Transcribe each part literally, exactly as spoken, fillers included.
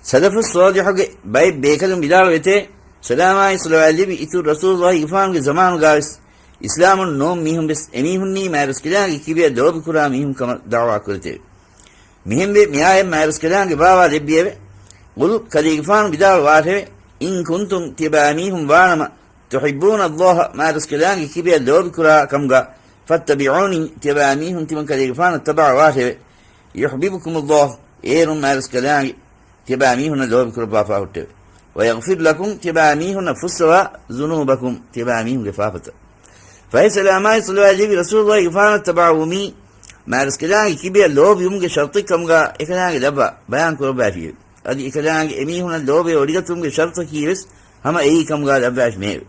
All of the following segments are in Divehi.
ސަލަފުއް ޞާލިޙުގެ ބައެއް ބޭކަލުން ވިދާޅުވެތޭ، ސަލާމާއި ޞަލަވާތް ލިބި އިތުރު ރަސޫލުއްލާހިގެފާނުގެ ޒަމާނުގާވެސް އިސްލާމުން ނޫން މީހުން ވެސް އެމީހުންނީ މާތްރަސްކަލާނގެ ކިބަޔަށް ލޯބިކުރާ މީހުން ކަމަށް ދަޢުވާ ކުރެތެވެ. މިހެންވެ މިއާޔަތް މާތްރަސްކަލާނގެ ބާވާ ލެއްވިއެވެ. ޤުލް، ކަލޭގެފާނު ވިދާޅުވާށެވެ. އިން ކުންތުމް، ތިޔަބައިމީހުން ވާނަމަ، ތުޙިއްބޫނައްލާހަ، މާތްރަސްކަލާނގެ ކިބަޔަށް ލޯބިކުރާ ކަމުގަ، ފައްތަބިޢޫނީ، ތިޔަބައިމީހުން ތިމަން ކަލޭގެފާނަށް ތަބަޢަވާށެވެ. ޔުޙްބިބްކުމުއްލާހު، އޭރުން މާތްރަސްކަލާނގެ ތިޔަބައިމީހުންނަށް ލޯބިކުރައްވާފާ ހުއްޓެވެ. ވަޔަޣްފިރް ލަކުމް، ތިޔަބައިމީހުންނަށް ފުއްސަވާ، ޛުނޫބަކުމް، ތިޔަބައިމީހުންގެ ފާފަތައް. ފަހެ ސަލާމާއި ޞަލަވާތް ލިބި ރަސޫލުއްލާހިގެފާނަށް ތަބަޢަވުމީ، މާތްރަސްކަލާނގެ ކިބަޔަށް ލޯބިވުމުގެ ޝަރުޠެއް ކަމުގަ އެކަލާނގެ ލައްވާ ބަޔާން ކުރައްވައިފިއެވެ. އަދި އެކަލާނގެ އެމީހުނަށް ލޯބިވެ ވޮޑިގަތުމުގެ ޝަރުޠަކީ ވެސް ހަމަ އެއީ ކަމުގަ ލައްވާފި މެއެވެ.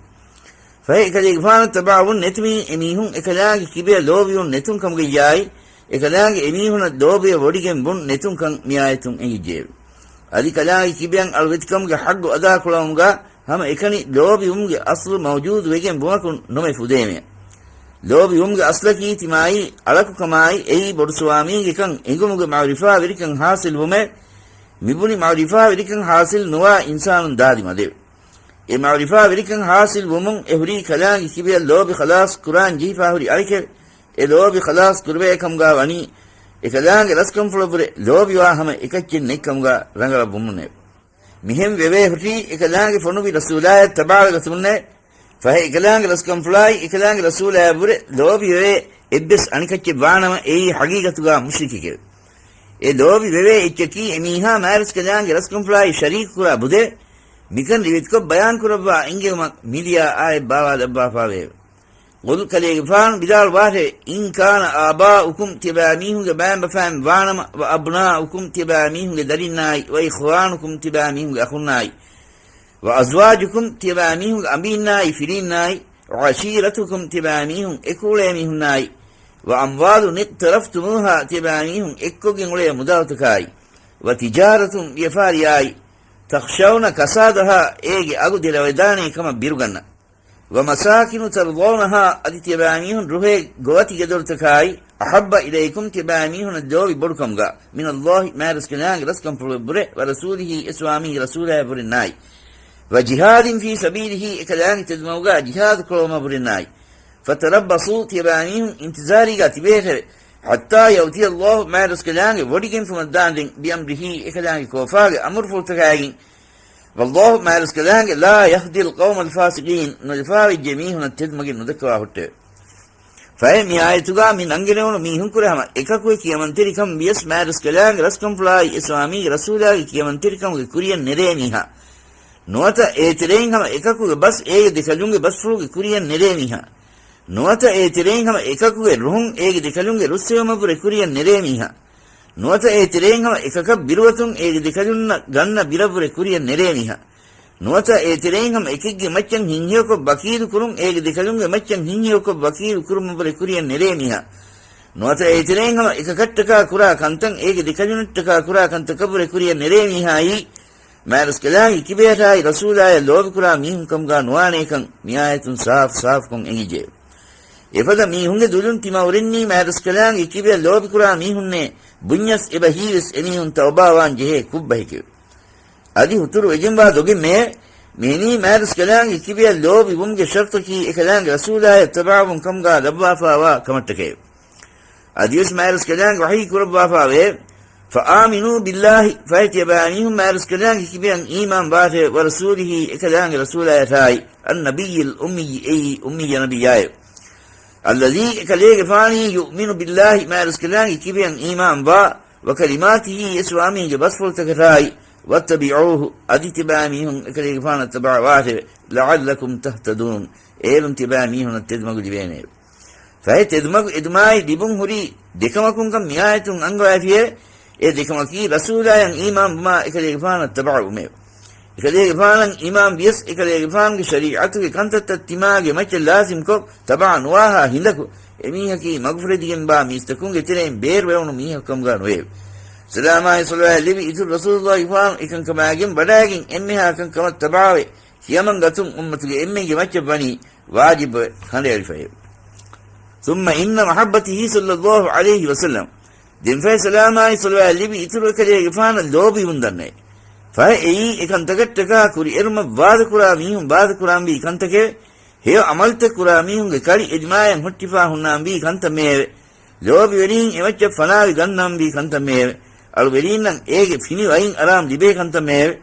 ފަހެ އެކަލޭގެފާނަށް ތަބަޢަވުން ނެތުމީ އެމީހުން އެކަލާނގެ ކިބަޔަށް ލޯބިވުން ނެތުން ކަމުގައްޔާއި، އެކަލާނގެ އެމީހުނަށް ލޯބިވެ ވޮޑިގެން ވުން ނެތުން ކަން މިއާޔަތުން އެނގިއްޖެއެވެ. އަދި ކަލާނގެ ކިބަޔަށް އަޅުވެތިކަމުގެ ޙައްޤު އަދާކުޅަވުމުގަ ހަމަ އެކަނި ލޯބިވުމުގެ އަސްލު މައުޖޫދު ވެގެން ވުމަކުން ނުމެ ފުދޭމެއަށް. ލޯބިވުމުގެ އަސްލަކީ ތިމާއީ އަޅަކުކަމާއި އެއީ ބޮޑުސުވާމީގެކަން އެނގުމުގެ މަޢުރިފާވެރިކަން ޙާޞިލްވުމެއް. މިބުނި މަޢުރިފާވެރިކަން ޙާޞިލް ނުވާ އިންސާނުން ދާދި މަދެވެ. އެ މަޢުރިފާވެރިކަން ޙާޞިލް ވުމުން އެ ހުރީ ކަލާނގެ ކިބަޔަށް ލޯބި ޚަލާޞް ކުރާން ޖެހިފާ ހުރި އަޅެކެވެ. އެ ލޯބި ޚަލާޞް ކުރެވޭ ކަމުގަ ވަނީ އެ ކަލާނގެ ރަސްކަންފުޅަށްވުރެ ލޯބިވާ ހަމަ އެކައްޗެއް ނެތްކަމުގަ ރަނގަޅަށްވުމުންނެވެ. މިހެން ވެވޭ ހުރީ އެކަލާނގެ ފޮނުވި ރަސޫލާޔަށް ތަބަޢަވެގަތުމުންނެވެ. ފަހެ އެކަލާނގެ ރަސްކަންފުޅާއި އެކަލާނގެ ރަސޫލާޔަށްވުރެ ލޯބިވެވޭ އެއްވެސް އަނެކައްޗެއް ވާނަމަ އެއީ ޙަޤީޤަތުގަ މުޝްރިކެކެވެ. އެ ލޯބި ވެވޭ އެއްޗަކީ އެމީހާ މާތްރަސްކަލާނގެ ރަސްކަންފުޅާއި ޝަރީކު ކުރާ ބުދެވެ. މިކަން ރިވެތިކޮށް ބަޔާން ކުރައްވާ އެންގެވުމަށް މިލިޔާ އާޔަތް ބާވާލައްވާފާވެއެވެ. ޤުލް، ކަލޭގެފާނު ވިދާޅުވާށެވެ. އިން ކާނަ އާބާއުކުމް، ތިޔަބައިމީހުންގެ މައިންބަފައިން ވާނަމަ، ވަ އަބްނާއުކުމް، ތިޔަބައިމީހުންގެ ދަރިންނާއި، ވަ އިޚްވާނުކުމް، ތިޔަބައިމީހުންގެ އަޚުންނާއި، ވަ އަޒްވާޖުކުމް، ތިޔަބައިމީހުންގެ އަނބީންނާއި ފިރީންނާއި، ވަ ޢަޝީރަތުކުމް، ތިޔަބައިމީހުން އެކުއުޅޭ މީހުންނާއި، ވަ އަމްވާލުން އިޤްތަރަފްތުމޫހާ، ތިޔަބައިމީހުން އެއްކޮށްގެން އުޅޭ މުދާލުތަކާއި، ވަ ތިޖާރަތުން ވިޔަފާރިއާއި، ތަޚްޝަވްނަ ކަސާދަހާ، އޭގެ އަގު ދެރަވެދާނޭ ކަމަށް ބިރުގަންނަ، ވަ މަސާކިނު ތަރްޟަވްނަހާ، އަދި ތިޔަބައިމީހުން ރުހޭ ގޮވަތި ގެދޮރުތަކާއި، އަޙައްބަ އިލައިކުމް، ތިޔަބައިމީހުނަށް ލޯބި ބޮޑުކަމުގަ، މިނައްލާހި، މާތްރަސްކަލާނގެ ރަސްކަންފުޅަށްވުރެ، ވަ ރަސޫލިހީ، އެ ސުވާމީގެ ރަސޫލާޔަށްވުރެންނާއި، ވަ ޖިހާދިން ފީ ސަބީލިހީ، އެކަލާނގެ ތެދުމަގުގަ ޖިހާދު ކުރައްވުމަށްވުރެންނާއި، ފަތަރައްބަޞޫ، ތިޔަބައިމީހުން އިންތިޒާރީގަ ތިބޭށެވެ. ޙައްތާ ޔައުތިޔައްލާހު، މާތްރަސްކަލާނގެ ވޮޑިގެންފުމަށްދާނދެން، ބިއަމްރިހީ، އެކަލާނގެ ކޯފާގެ އަމުރުފުޅުތަކާގެން. ވައްލާހު، މާތްރަސްކަލާނގެ، ލާ ޔަހްދިލް ޤައުމަލް ފާސިޤީން، ނުލަފާވެއްޖެ މީހުނަށް ތެދުމަގެއް ނުދައްކަވާ ހުއްޓެވެ. ފަހެ މި އާޔަތުގަ މި ނަންގެނެވުނު މީހުންކުރެ ހަމަ އެކަކުގެ ކިޔަމަންތެރިކަން ވިޔަސް މާތްރަސްކަލާނގެ ރަސްކަންފުޅާއި އެ ސުވާމީގެ ރަސޫލާގެ ކިޔަމަންތެރިކަމުގެ ކުރިޔަށް ނެރޭ މީހާ. ނުވަތަ އޭތެރެއިން ހަމަ އެކަކުގެ ބަސް އޭގެ ދެކަލުންގެ ބަސްފުޅުގެ ކުރިޔަށް ނެރޭ މީހާ. ނުވަތަ އޭތެރެއިން ހަމަ އެކަކުގެ ރުހުން އޭގެ ދެކަލުންގެ ރުއްސެވުމަށްވުރެ ކުރިޔަށް ނެރޭ މީހާ. ނުވަތަ އޭތެރެއިން ހަމަ އެކަކަށް ބިރުވަތުން އޭގެ ދެކަލުންނަށް ގަންނަ ބިރަށްވުރެ ކުރިޔަށް ނެރޭ މީހާ. ނުވަތަ އޭތެރެއިން ހަމަ އެކެއްގެ މައްޗަށް ހިތްހެޔޮކޮށް ވަކީލު ކުރުން އޭގެ ދެކަލުންގެ މައްޗަށް ހިތްހެޔޮކޮށް ވަކީލު ކުރުމަށްވުރެ ކުރިޔަށް ނެރޭ މީހާ. ނުވަތަ އޭތެރެއިން ހަމަ އެކަކަށްޓަކާ ކުރާ ކަންތައް އޭގެ ދެކަލުންނަށްޓަކާ ކުރާ ކަންތަކަށްވުރެ ކުރިޔަށް ނެރޭ މީހާއީ، މާތްރަސްކަލާނގެ ކިބަޔަށާއި ރަސޫލާޔަށް ލޯބިކުރާ މީހުން ކަމުގަ ނުވާނޭކަން މިއާޔަތުން ސާފު ސާފުކޮށް އެނގިއްޖެ. އެފަދަ މީހުންގެ ދުލުން ތިމާ އުރެންނީ މާތްރަސްކަލާނގެ ކިބަޔަށް ލޯބިކުރާ މީހުންނޭ ބުންޏަސް އެބަހީވެސް އެމީހުން ތައުބާވާން ޖެހޭ ކުށްބަހެކެވެ. އަދި ހުތުރު ވެގެންވާ ދޮގެއް މެއެވެ. މިއެނީ މާތްރަސްކަލާނގެ ކިބަޔަށް ލޯބިވުމުގެ ޝަރުޠަކީ އެކަލާނގެ ރަސޫލާޔަށް ތަބަޢަވުން ކަމުގަ ލައްވާފާވާ ކަމަށްޓަކައެވެ. އަދިވެސް މާތްރަސްކަލާނގެ ވަޙީ ކުރައްވާފާވެއެވެ. ފައާމިނޫ ބިއްލާހި، ފަހެ ތިޔަބައިމީހުން މާތްރަސްކަލާނގެ ކިބަޔަށް އީމާން ވާށެވެ، ވަރަސޫލިހީ، އެކަލާނގެ ރަސޫލާޔަށާއި، އައްނަބިއްޔިލް އުއްމިއްޔި، އެއީ އުއްމިއްޔަ ނަބިއްޔާއެވެ. އައްލަޒީ، އެކަލޭގެފާނީ، ޔުއުމިނު ބިއްލާހި، މާތްރަސްކަލާނގެ ކިބަޔަށް އީމާން ވާ، ވަކަލިމާތިހީ، އެ ސުވާމީގެ ބަސްފުޅުތަކަށާއި، ވައްތަބިޢޫހު، އަދި ތިޔަބައިމީހުން އެކަލޭގެފާނަށް ތަބަޢަވާށެވެ، ލަޢައްލަކުމް ތަހްތަދޫން، އޭރުން ތިޔަބައިމީހުނަށް ތެދުމަގު ލިބޭނެއެވެ. ފަހެ ތެދުމަގު އެދުމާއި ލިބުން ހުރީ ދެކަމަކުންކަން މިއާޔަތުން އަންގަވައިފިއެވެ. އެ ދެކަމަކީ ރަސޫލާޔަށް އީމާންވުމާ އެކަލޭގެފާނަށް ތަބަޢަވުމެވެ. އެކަލޭގެފާނަށް އީމާން ވިޔަސް އެކަލޭގެފާނުގެ ޝަރީޢަތުގެ ކަންތައްތައް ތިމާގެ މައްޗަށް ލާޒިމްކޮށް ތަބަޢަ ނުވާހާ ހިނދަކު އެމީހަކީ މަގުފުރެދިގެންވާ މީސްތަކުންގެ ތެރެއިން ބޭރުވެވުނު މީހަކު ކަމުގަ ނުވެއެވެ. ސަލާމާއި ޞަލަވާތް ލިބި އިތުރު ރަސޫލުއްލާހިގެފާނު އެކަންކަމާގެން ވަޑައިގެން އެންމެހާ ކަންކަމަށް ތަބަޢަވެ، ކިޔަމަން ގަތުން އުއްމަތުގެ އެންމެންގެ މައްޗަށް ވަނީ ވާޖިބުވެ ކަނޑައެޅިފައެވެ. ثم إن محبته صلى الله عليه وسلم، ދެންފަހެ ސަލާމާއި ޞަލަވާތް ލިބި އިތުރު އެކަލޭގެފާނަށް ލޯބިވުންދަންނައި، ފަހެ އެއީ އެކަންތަކަށްޓަކާ ކުރިއެރުމަށް ވާދަކުރާ މީހުން ވާދަކުރާންވީ ކަންތަކެވެ. ހެޔޮ ޢަމަލުތައް ކުރާ މީހުންގެ ކަޅި އެދިމާޔަށް ހުއްޓިފާ ހުންނާންވީ ކަންތައްމެއެވެ. ލޯބިވެރީން އެމައްޗަށް ފަނާވެ ގަންނާންވީ ކަންތައްމެއެވެ. އަޅުވެރީންނަށް އޭގެ ފިނި ވައިން އަރާމް ލިބޭ ކަންތައްމެއެވެ.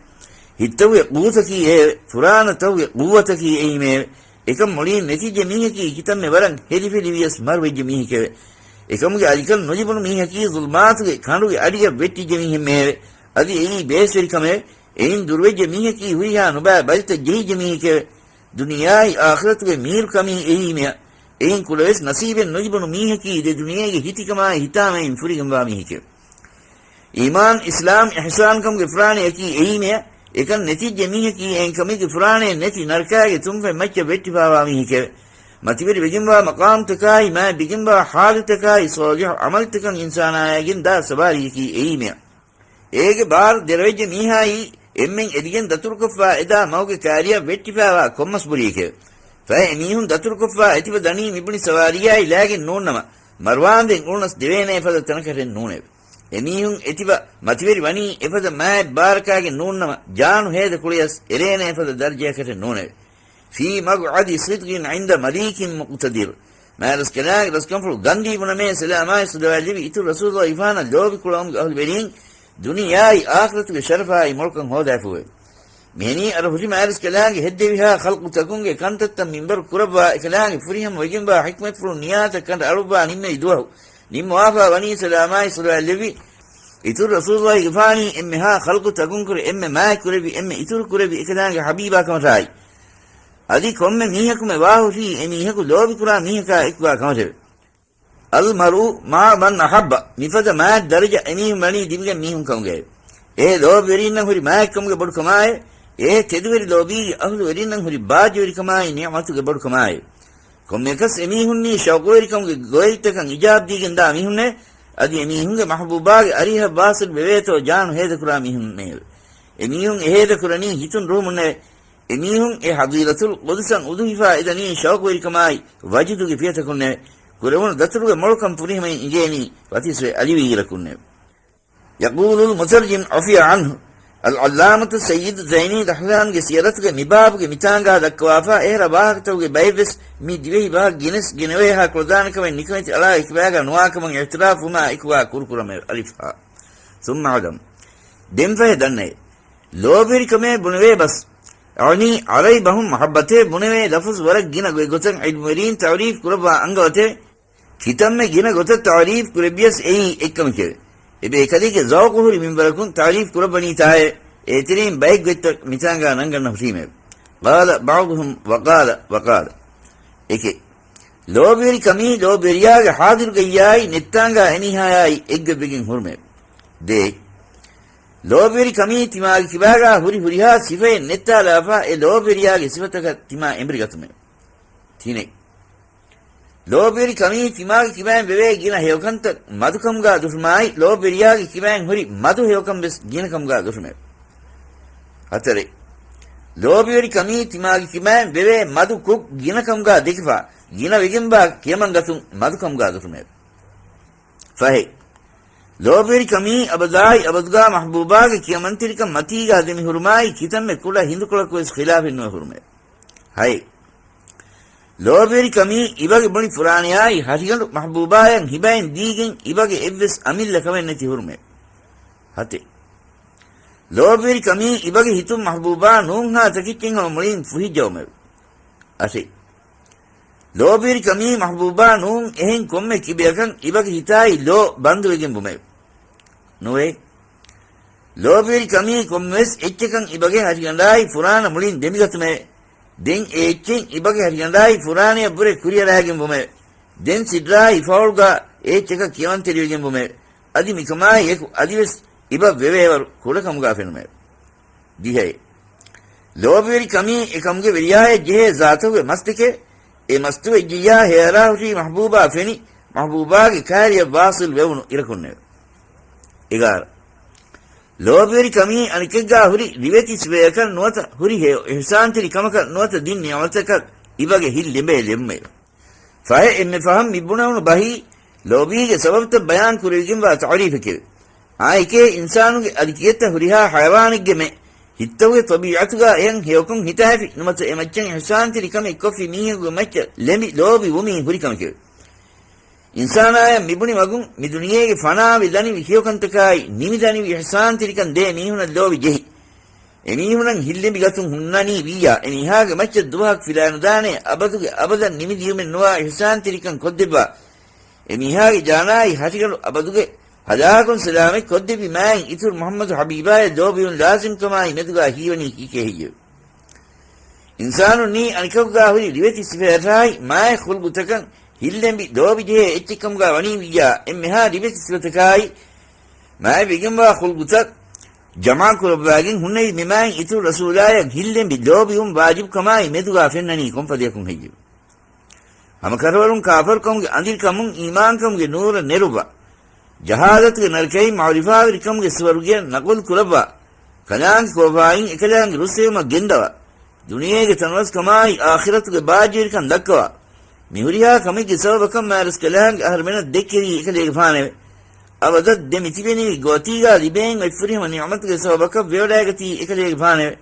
ހިތަށްވެ ގޫތަކީ އެއެވެ. ފުރާނަތައްވެ ގޫވަތަކީ އެއީމެއެވެ. އެކަން މުޅީން ނެތިއްޖެ މީހަކީ ކިތަންމެ ވަރަށް ހެދިފެލިވިޔަސް މަރުވެއްޖެ މީހެކެވެ. އެކަމުގެ އަލިކަން ނުލިބުނު މީހަކީ ޒުލްމާތުގެ ކަނޑުގެ އަޑިއަށް ވެއްޓިއްޖެ މީހެއްމެއެވެ. އަދި އެއީ ބޭސްވެރިކަމެވެ. އެއިން ދުރުވެއްޖެ މީހަކީ ހުރިހާ ނުބައި ބަލިތައް ޖެހިއްޖެ މީހެކެވެ. ދުނިޔާއި އާޚިރަތުގެ މީރުކަމީ އެއީމެއަ. އެއިން ކުޑަވެސް ނަސީބެއް ނުލިބުނު މީހަކީ ދެ ދުނިޔޭގެ ހިތިކަމާއި ހިތާމައިން ފުރިގެންވާ މީހެކެވެ. އީމާން، އިސްލާމް، އިޙްސާންކަމުގެ ފުރާނަޔަކީ އެއީމެއަ. އެކަން ނެތިއްޖެ މީހަކީ އެހެންކަމެއްގެ ފުރާނައެއް ނެތި ނަރަކާގެ ތުންފަތް މައްޗަށް ވެއްޓިފާވާ މީހެކެވެ. މަތިވެރިވެގެންވާ މަޤާމްތަކާއި މާތް ބިގެންވާ ޙާލުތަކާއި ޞާލިޙު ޢަމަލުތަކަށް އިންސާނާޔަށް ގެންދާ ސަވާރީއަކީ އެއީމެއަ. އޭގެ ބާރު ދެރަވެއްޖެ މީހާއީ އެންމެން އެދިގެން ދަތުރުކޮށްފާ އެދާ މަގުގެ ކާރިއަށް ވެއްޓިފާވާ ކޮންމަސް ބުރިއެކެވެ. ފަހެ އެމީހުން ދަތުރުކޮށްފާ އެތިބަ ދަނީ މިބުނި ސަވާރީއާއި ލާގެން ނޫންނަމަ، މަރުވާނދެން އުޅުނަސް ދެވޭނޭ ފަދަ ތަނަކަށެއް ނޫނެވެ. އެމީހުން އެތިބަ މަތިވެރި ވަނީ އެފަދަ މާތް ބާރަކާގެ ނޫންނަމަ، ޖާނު ހޭދަ ކުޅިޔަސް އެރޭނޭ ފަދަ ދަރަޖަޔަކަށެއް ނޫނެވެ. فِي مَقْعَدِ صِدْقٍ عِندَ مَلِيكٍ مُقْتَدِرٍ. މާތްރަސްކަލާނގެ ރަސްކަންފުޅު ގަންދީ ބުނަމޭ ސަލާމާއި ޞަލަވާތް ލެއްވި އިތުރު ރަސޫލުއްލާހި ގެފާނަށް ލޯބިކުޅައުމުގެ އަހުލުވެރީން ދުނިޔާއި އާޚިރަތުގެ ޝަރަފާއި މޮޅުކަން ހޯދާފޫއެވެ. މިހެނީ އަރަހުށި މާތްރަސްކަލާނގެ ހެއްދެވިހާ ޚަލްޤުތަކުންގެ ކަންތައްތައް މިންބަރު ކުރައްވާ އެކަލާނގެ ފުރިހަމަވެގެންވާ ޙިކްމަތްފުޅުން ނިޔާތައް ކަނޑައަޅުއްވާ ނިންމެވި ދުވަހު ނިންމަވާފާ ވަނީ ސަލާމާއި ޞަލަވާތް ލެއްވި އިތުރު ރަސޫލުއްލާހި ގެފާނީ އެންމެހާ ޚަލްޤުތަކުންކުރެ އެންމެ މާތްކުރެއްވި އެންމެ އިތުރުކުރެއްވި އެކަލާނގެ ޙަބީބާ ކަމަށާއި. އަދި ކޮންމެ މީހަކުމެ ވާހުށީ އެމީހަކު ލޯބިކުރާ މީހަކާ އެކުގާ ކަމަށެވެ. الْمَرْءُ مَعَ مَنْ أَحَبَّ. މިފަދަ މާތް ދަރަޖަ އެމީހުން ވަނީ ދިމިގެން މީހުން ކަމުގައެވެ. އެ ލޯބިވެރީންނަށް ހުރި މާތްކަމުގެ ބޮޑުކަމާއެވެ. އެ ތެދުވެރި ލޯބީގެ އަހުލުވެރީންނަށް ހުރި ބާއްޖަވެރިކަމާއި ނިޢުމަތުގެ ބޮޑުކަމާއެވެ. ކޮންމެއަކަސް އެމީހުންނީ ޝައުޤުވެރިކަމުގެ ގޮވެލިތަކަށް އިޖާބަދީގެންދާ މީހުންނެވެ. އަދި އެމީހުންގެ މަޙްބޫބާގެ އަރިހަށް ވާޞިލް ވެވޭތޯ ޖާނު ހޭދަކުރާ މީހުންނެވެ. އެމީހުން އެހޭދަކުރަނީ ހިތުން ރުހުމުންނެވެ. އެމީހުން އެ ޙަޟީރަތުލް ޤުދުސަށް އުޟުޙިފާ އެދަނީ ޝައުޤުވެރިކަމާއި ވަޖުދުގެ ފިޔަތަކުންނެވެ. ކުރެވުނު ދަތުރުގެ މޮޅުކަން ފުރިހަމައިން އިނގޭނީ ވަތިސްވެ އަލިވިއިރަކުންނެވެ. يَقُولُ الْمُتَرْجِمُ عُفِيَ عَنْهُ، އަލްޢައްލާމަތު ސައްޔިދު ޒައިނީ ދަހްލާންގެ ސިޔަރަތުގެ މިބާބުގެ މިތާނގާ ދައްކަވާފާ، އެހެރަ ވާހަކަތަކުގެ ބައެއްވެސް މި ދިވެހި ބަހަށް ގިނަސް ގިނަވޭހާ ކުޅަދާނަކަމެއް ނިކަމެތި އަޅާގެ ކިބާގާ ނުވާކަމަށް އިޢުތިރާފުވުމާ އެކުގާ ކުރުކުރަމެވެ. އަލިފް ހާ. ثُمَّ اعْلَمْ. ދެންފަހެ ދަންނައޭ. ލޯބިވެރިކަމޭ ބުނެވޭ ބަސް، އަނީ ޢަރަބި ބަހުން މަޙައްބަތޭ ބުނެވޭ ލަފުޒު ވަރަށް ގިނަ ގޮތްގޮތަށް ޢިލްމުވެރީން ތަޢުރީފު ކުރައްވާ އަންގަވަތެވެ. ކިތަންމެ ގިނަ ގޮތަށް ތަޢުރީފު ކުރެއްވިޔަސް އެއީ އެއްކަމެކެވެ. އެބޭކަލޭގެ ޒައުޤު ހުރި މިންވަރަކުން ތަޢުރީފު ކުރައްވަނީތާއެވެ. އޭތެރެއިން ބައެއް ގޮތްތައް މިތާނގާ ނަންގަންނަ ހުށީމެވެ. قَالَ بَعْضُهُمْ وَقَالَ وَقَالَ. އެކެއް. ލޯބިވެރިކަމީ ލޯބިވެރިޔާގެ ޙާޟިރުގައްޔާއި ނެއްތާނގާ އެމީހާޔާއި އެއްގޮތްވެގެން ހުރުމެވެ. ދޭއް. ލޯބިވެރިކަމީ ތިމާގެ ކިބާގާ ހުރި ހުރިހާ ސިފައެއް ނެއްތާލާފާ، އެ ލޯބިވެރިޔާގެ ސިފަތަކަށް ތިމާ އެނބުރިގަތުމެވެ. ތިނެއް. ލޯބިވެރިކަމީ ތިމާގެ ކިބައިން ވެވޭ ގިނަ ހެޔޮކަންތައް މަދުކަމުގާ ދުށުމާއި، ލޯބިވެރިޔާގެ ކިބައިން ހުރި މަދު ހެޔޮކަން ވެސް ގިނަކަމުގާ ދުށުމެވެ. ހަތަރެއް. ލޯބިވެރިކަމީ ތިމާގެ ކިބައިން ވެވޭ މަދު ކުށް ގިނަކަމުގާ ދެކިފާ، ގިނަވެގެންވާ ކިޔަމަންގަތުން މަދުކަމުގާ ދުށުމެވެ. ފަހެއް. ލޯބިވެރިކަމީ އަބަދާއި އަބަދުގާ މަޙްބޫބާގެ ކިޔަމަންތެރިކަން މަތީގާ ދެމިހުރުމާއި، ކިތަންމެ ކުޑަ ހިނދުކޮޅަކުވެސް ޚިލާފެއްނުވެ ހުރުމެވެ. ހައެއް. ލޯބިވެރިކަމީ އިބަގެ ބުނި ފުރާނަޔާއި ހަށިގަނޑު މަޙްބޫބާޔަށް ހިބައިން ދީގެން އިބަގެ އެއްވެސް އަމިއްލަ ކަމެއް ނެތި ހުރުމެވެ. ހަތެއް. ލޯބިވެރިކަމީ އިބަގެ ހިތުން މަޙްބޫބާ ނޫންހާ ތަކެއްޗެއް ހަމަ މުޅީން ފުހިއްޖައުމެވެ. އަށެއް. ލޯބިވެރިކަމީ މަޙްބޫބާ ނޫން އެހެން ކޮންމެ ކިބަޔަކަށް އިބަގެ ހިތާއި ލޯ ބަންދުވެގެން ވުމެވެ. ނުވެ. ލޯބިވެރިކަމީ ކޮންމެވެސް އެއްޗަކަށް އިބަގެ ހަށިގަނޑާއި ފުރާނަ މުޅިން ދެމިގަތުމެވެ. ދެން އެ އެއްޗެއް އިބަގެ ހަށިގަނޑާއި ފުރާނަޔަށްވުރެ ކުރިއަރާގެން ވުމެވެ. ދެން ސިއްރާއި ފަހޮޅުގާ އެ އެއްޗަކަށް ކިޔަމަންތެރިވެގެން ވުމެވެ. އަދި މިކަމާއި އެކު އަދިވެސް އިބަށް ވެވޭވަރު ކުޑަކަމުގާ ފެނުމެވެ. ދިހައެއް. ލޯބިވެރިކަމީ އެކަމުގެ ވެރިޔާޔަށް ޖެހޭ ޒާތުގެ މަސްތެކެވެ. އެ މަސްތުވެއްޖިއްޔާ ހޭއަރާހުށީ މަޙްބޫބާ ފެނި، މަޙްބޫބާގެ ކާރިޔަށް ވާޞިލް ވެވުނު އިރަކުންނެވެ. އެގާރަ. ލޯބިވެރިކަމީ އަނެކެއްގާ ހުރި ރިވެތި ސިފަޔަކަށް ނުވަތަ ހުރި ހެޔޮ އިޙްސާންތެރި ކަމަކަށް ނުވަތަ ދިން ނިޢުމަތަކަށް އިބަގެ ހިތް ލެނބޭ ލެނބުމެވެ. ފަހެ އެންމެ ފަހަން މި ބުނެވުނު ބަހީ، ލޯބީގެ ސަބަބުތައް ބަޔާން ކުރެވިގެންވާ ތަޢުރީފެކެވެ. އާއެކޭ އިންސާނުގެ އަދި ކިއެއްތަ ހުރިހާ ޙަޔަވާނެއްގެ މެ ހިތްތަކުގެ ޠަބީޢަތުގަ އެހެން ހެޔޮކޮށް ހިތާފި ނުމަތަ އެ މައްޗަށް އިޙްސާންތެރިކަމެއް ކޮށްފި މީހަކުގެ މައްޗަށް ލެނބި ލޯބި ވުމީ ހުރި ކަމެކެވެ. އިންސާނާޔަށް މިބުނި މަގުން މި ދުނިޔޭގެ ފަނާވެ ދަނިވި ހެޔޮކަންތަކާއި ނިމިދަނިވި އިޙްސާންތެރިކަން ދޭ މީހުނަށް ލޯބި ޖެހި، އެމީހުނަށް ހިތްލެނބިގަތުން ހުންނަނީ ވިއްޔާ، އެމީހާގެ މައްޗަށް ދުވަހަކު ފިލާނުދާނެ އަބަދުގެ އަބަދަށް ނިމިދިޔުމެއް ނުވާ އިޙްސާންތެރިކަން ކޮށްދެއްވާ، އެމީހާގެ ޖާނާއި ހަށިގަނޑު އަބަދުގެ ހަލާކުން ސަލާމަތް ކޮށްދެއްވި މާތް އިތުރު މުޙައްމަދު ޙަބީބާޔަށް ލޯބިވުން ލާޒިމްކަމާއި މެދުގާ ހީވަނީ ކީކޭ ހެއްޔެވެ؟ އިންސާނުންނީ އަނެކަކުގާ ހުރި ރިވެތި ސިފަޔަށާއި މާތް ޚުލްގުތަކަށް ހިތްލެނބި ލޯބި ޖެހޭ އެއްޗެއްކަމުގާ ވަނީ ވިއްޔާ، އެންމެހާ ރިވެތި ސިފަތަކާއި މާތް ވެގެންވާ ޚުލްގުތައް ޖަމާކުރައްވާގެން ހުންނެވި މި މާތް އިތުރު ރަސޫލާޔަށް ހިތްލެނބި ލޯބިވުން ވާޖިބުކަމާއި މެދުގާ ފެންނަނީ ކޮންފަދަޔަކުން ހެއްޔެވެ؟ ހަމަކަށަވަރުން ކާފަރުކަމުގެ އަނދިރިކަމުން އީމާންކަމުގެ ނޫރަށް ނެރުއްވާ، ޖަހާލަތުގެ ނަރަކައިން މަޢުރިފާވެރިކަމުގެ ސުވަރުގެއަށް ނަޤުލު ކުރައްވާ، ކަލާނގެ ކޯފާއިން އެކަލާނގެ ރުއްސެވުމަށް ގެންދަވާ، ދުނިޔޭގެ ތަނަވަސްކަމާއި އާޚިރަތުގެ ބާއްޖަވެރިކަން ދައްކަވާ، މި ހުރިހާ ކަމެއްގެ ސަބަބަކަށް މާތްރަސްކަލާނގެ އަހަރުމެނަށް ދެއްކެވީ އެކަލޭގެފާނެވެ. އަބަދަށް ދެމިތިބެނިވި ގޯތީގާ ލިބޭން އޮތް ފުރިހަމަ ނިޢުމަތުގެ ސަބަބަކަށް ވެވަޑައިގަތީ އެކަލޭގެފާނެވެ.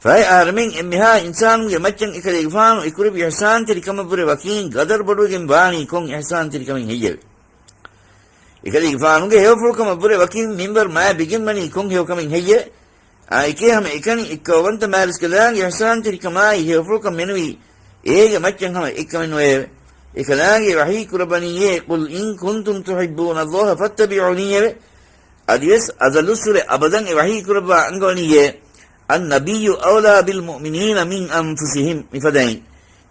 ފަހެ އަހަރެމެން އެންމެހާ އިންސާނުންގެ މައްޗަށް އެކަލޭގެފާނު އެކުރެއްވި އިޙްސާންތެރިކަމަށްވުރެ ވަކީން ގަދަރު ބޮޑުވެގެން ވާނީ ކޮން އިޙްސާންތެރިކަމެއް ހެއްޔެވެ؟ އެކަލޭގެފާނުގެ ހެޔޮފުޅުކަމަށްވުރެ ވަކީން މިންވަރު މާތް ބިގެންވަނީ ކޮން ހެޔޮކަމެއް ހެއްޔެވެ؟ އާއެކޭ ހަމަ އެކަނި އެއްކައުވަންތަ މާތްރަސްކަލާނގެ އިޙްސާންތެރިކަމާއި ހެޔޮފުޅުކަން މެނުވީ އޭގެ މައްޗަށް ހަމަ އެއްކަމެއް ނުވެއެވެ. އެކަލާނގެ ވަޙީ ކުރައްވަނީއޭ، "قل إن كنتم تحبون الله فاتبعوني" އެވެ. އަދިވެސް އަޒަލުއްސުރެ އަބަދަން އެ ވަޙީ ކުރައްވާ އަންގަވަނީއޭ، "النبي أولى بالمؤمنين من أنفسهم" މިފަދައިން.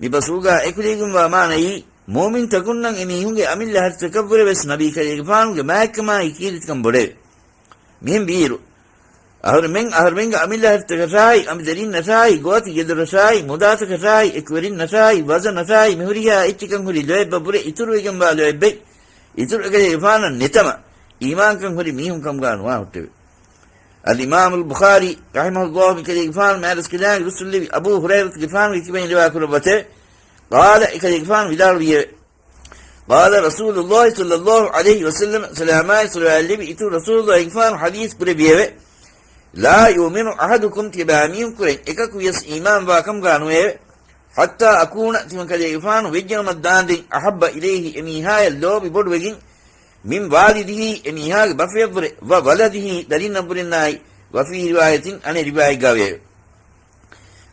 މި ބަސްފުޅުގާ އެކުލެވިގެންވާ މާނައީ، މުއުމިންތަކުންނަށް އެމީހުންގެ އަމިއްލަ ހަށިތަކަށްވުރެވެސް ނަބީ ކަލޭގެފާނުގެ މާތްކަމާއި ކީރިތިކަން ބޮޑެވެ. މިހެން ވީއިރު، އަހުރެމެން އަހުރެމެންގެ އަމިއްލަ ހަށިތަކަށާއި، އަނބިދަރިންނަށާއި، ގޯތި ގެދޮރަށާއި، މުދާތަކަށާއި، އެކުވެރިންނަށާއި، ވަޒަނަށާއި، މިހުރިހާ އެއްޗިކަން ހުރި ލޯތްބަށްވުރެ އިތުރުވެގެންވާ ލޯތްބެއް އިތުރު އެކަލޭގެފާނަށް ނެތަމަ، އީމާންކަން ހުރި މީހުން ކަމުގާ ނުވާ ހުއްޓެވެ. އަލްއިމާމުލް ބުޚާރީ ރަޙިމަހުﷲ މިކަލޭގެފާނު މާތްރަސްކަލާނގެ ރުއްސުންލެވި އަބޫ ހުރައިރަތުގެފާނުގެ ކިބައިން ރިވާ ކުރައްވަތެވެ. ޤާލަ، އެކަލޭގެފާނު ވިދާޅުވިއެވެ. قال رسول الله صلى الله عليه وسلم، ސަލާމާއި ޞަލަވާތްލެއްވި އިތުރު ރަސޫލުﷲގެފާނު ޙަދީޘް ކުރެއްވިއެވެ. لا يؤمن أحدكم، ތިޔަބައިމީހުންކުރެން އެކަކުވިޔަސް އީމާންވާ ކަމުގާ ނުވެއެވެ. حتى أكون، ތިމަންކަލޭގެފާނު ވެއްޖަނަމަށްދާންދެން، أحب إليه، އެމީހާޔަށް ލޯބި ބޮޑުވެގެން، من والده، އެމީހާގެ ބަފަޔަށްވުރެ، وولده، ދަރިންނަށްވުރެންނާއި، وفي رواية، އަނެއް ރިވާޔަތްގާވެއެވެ.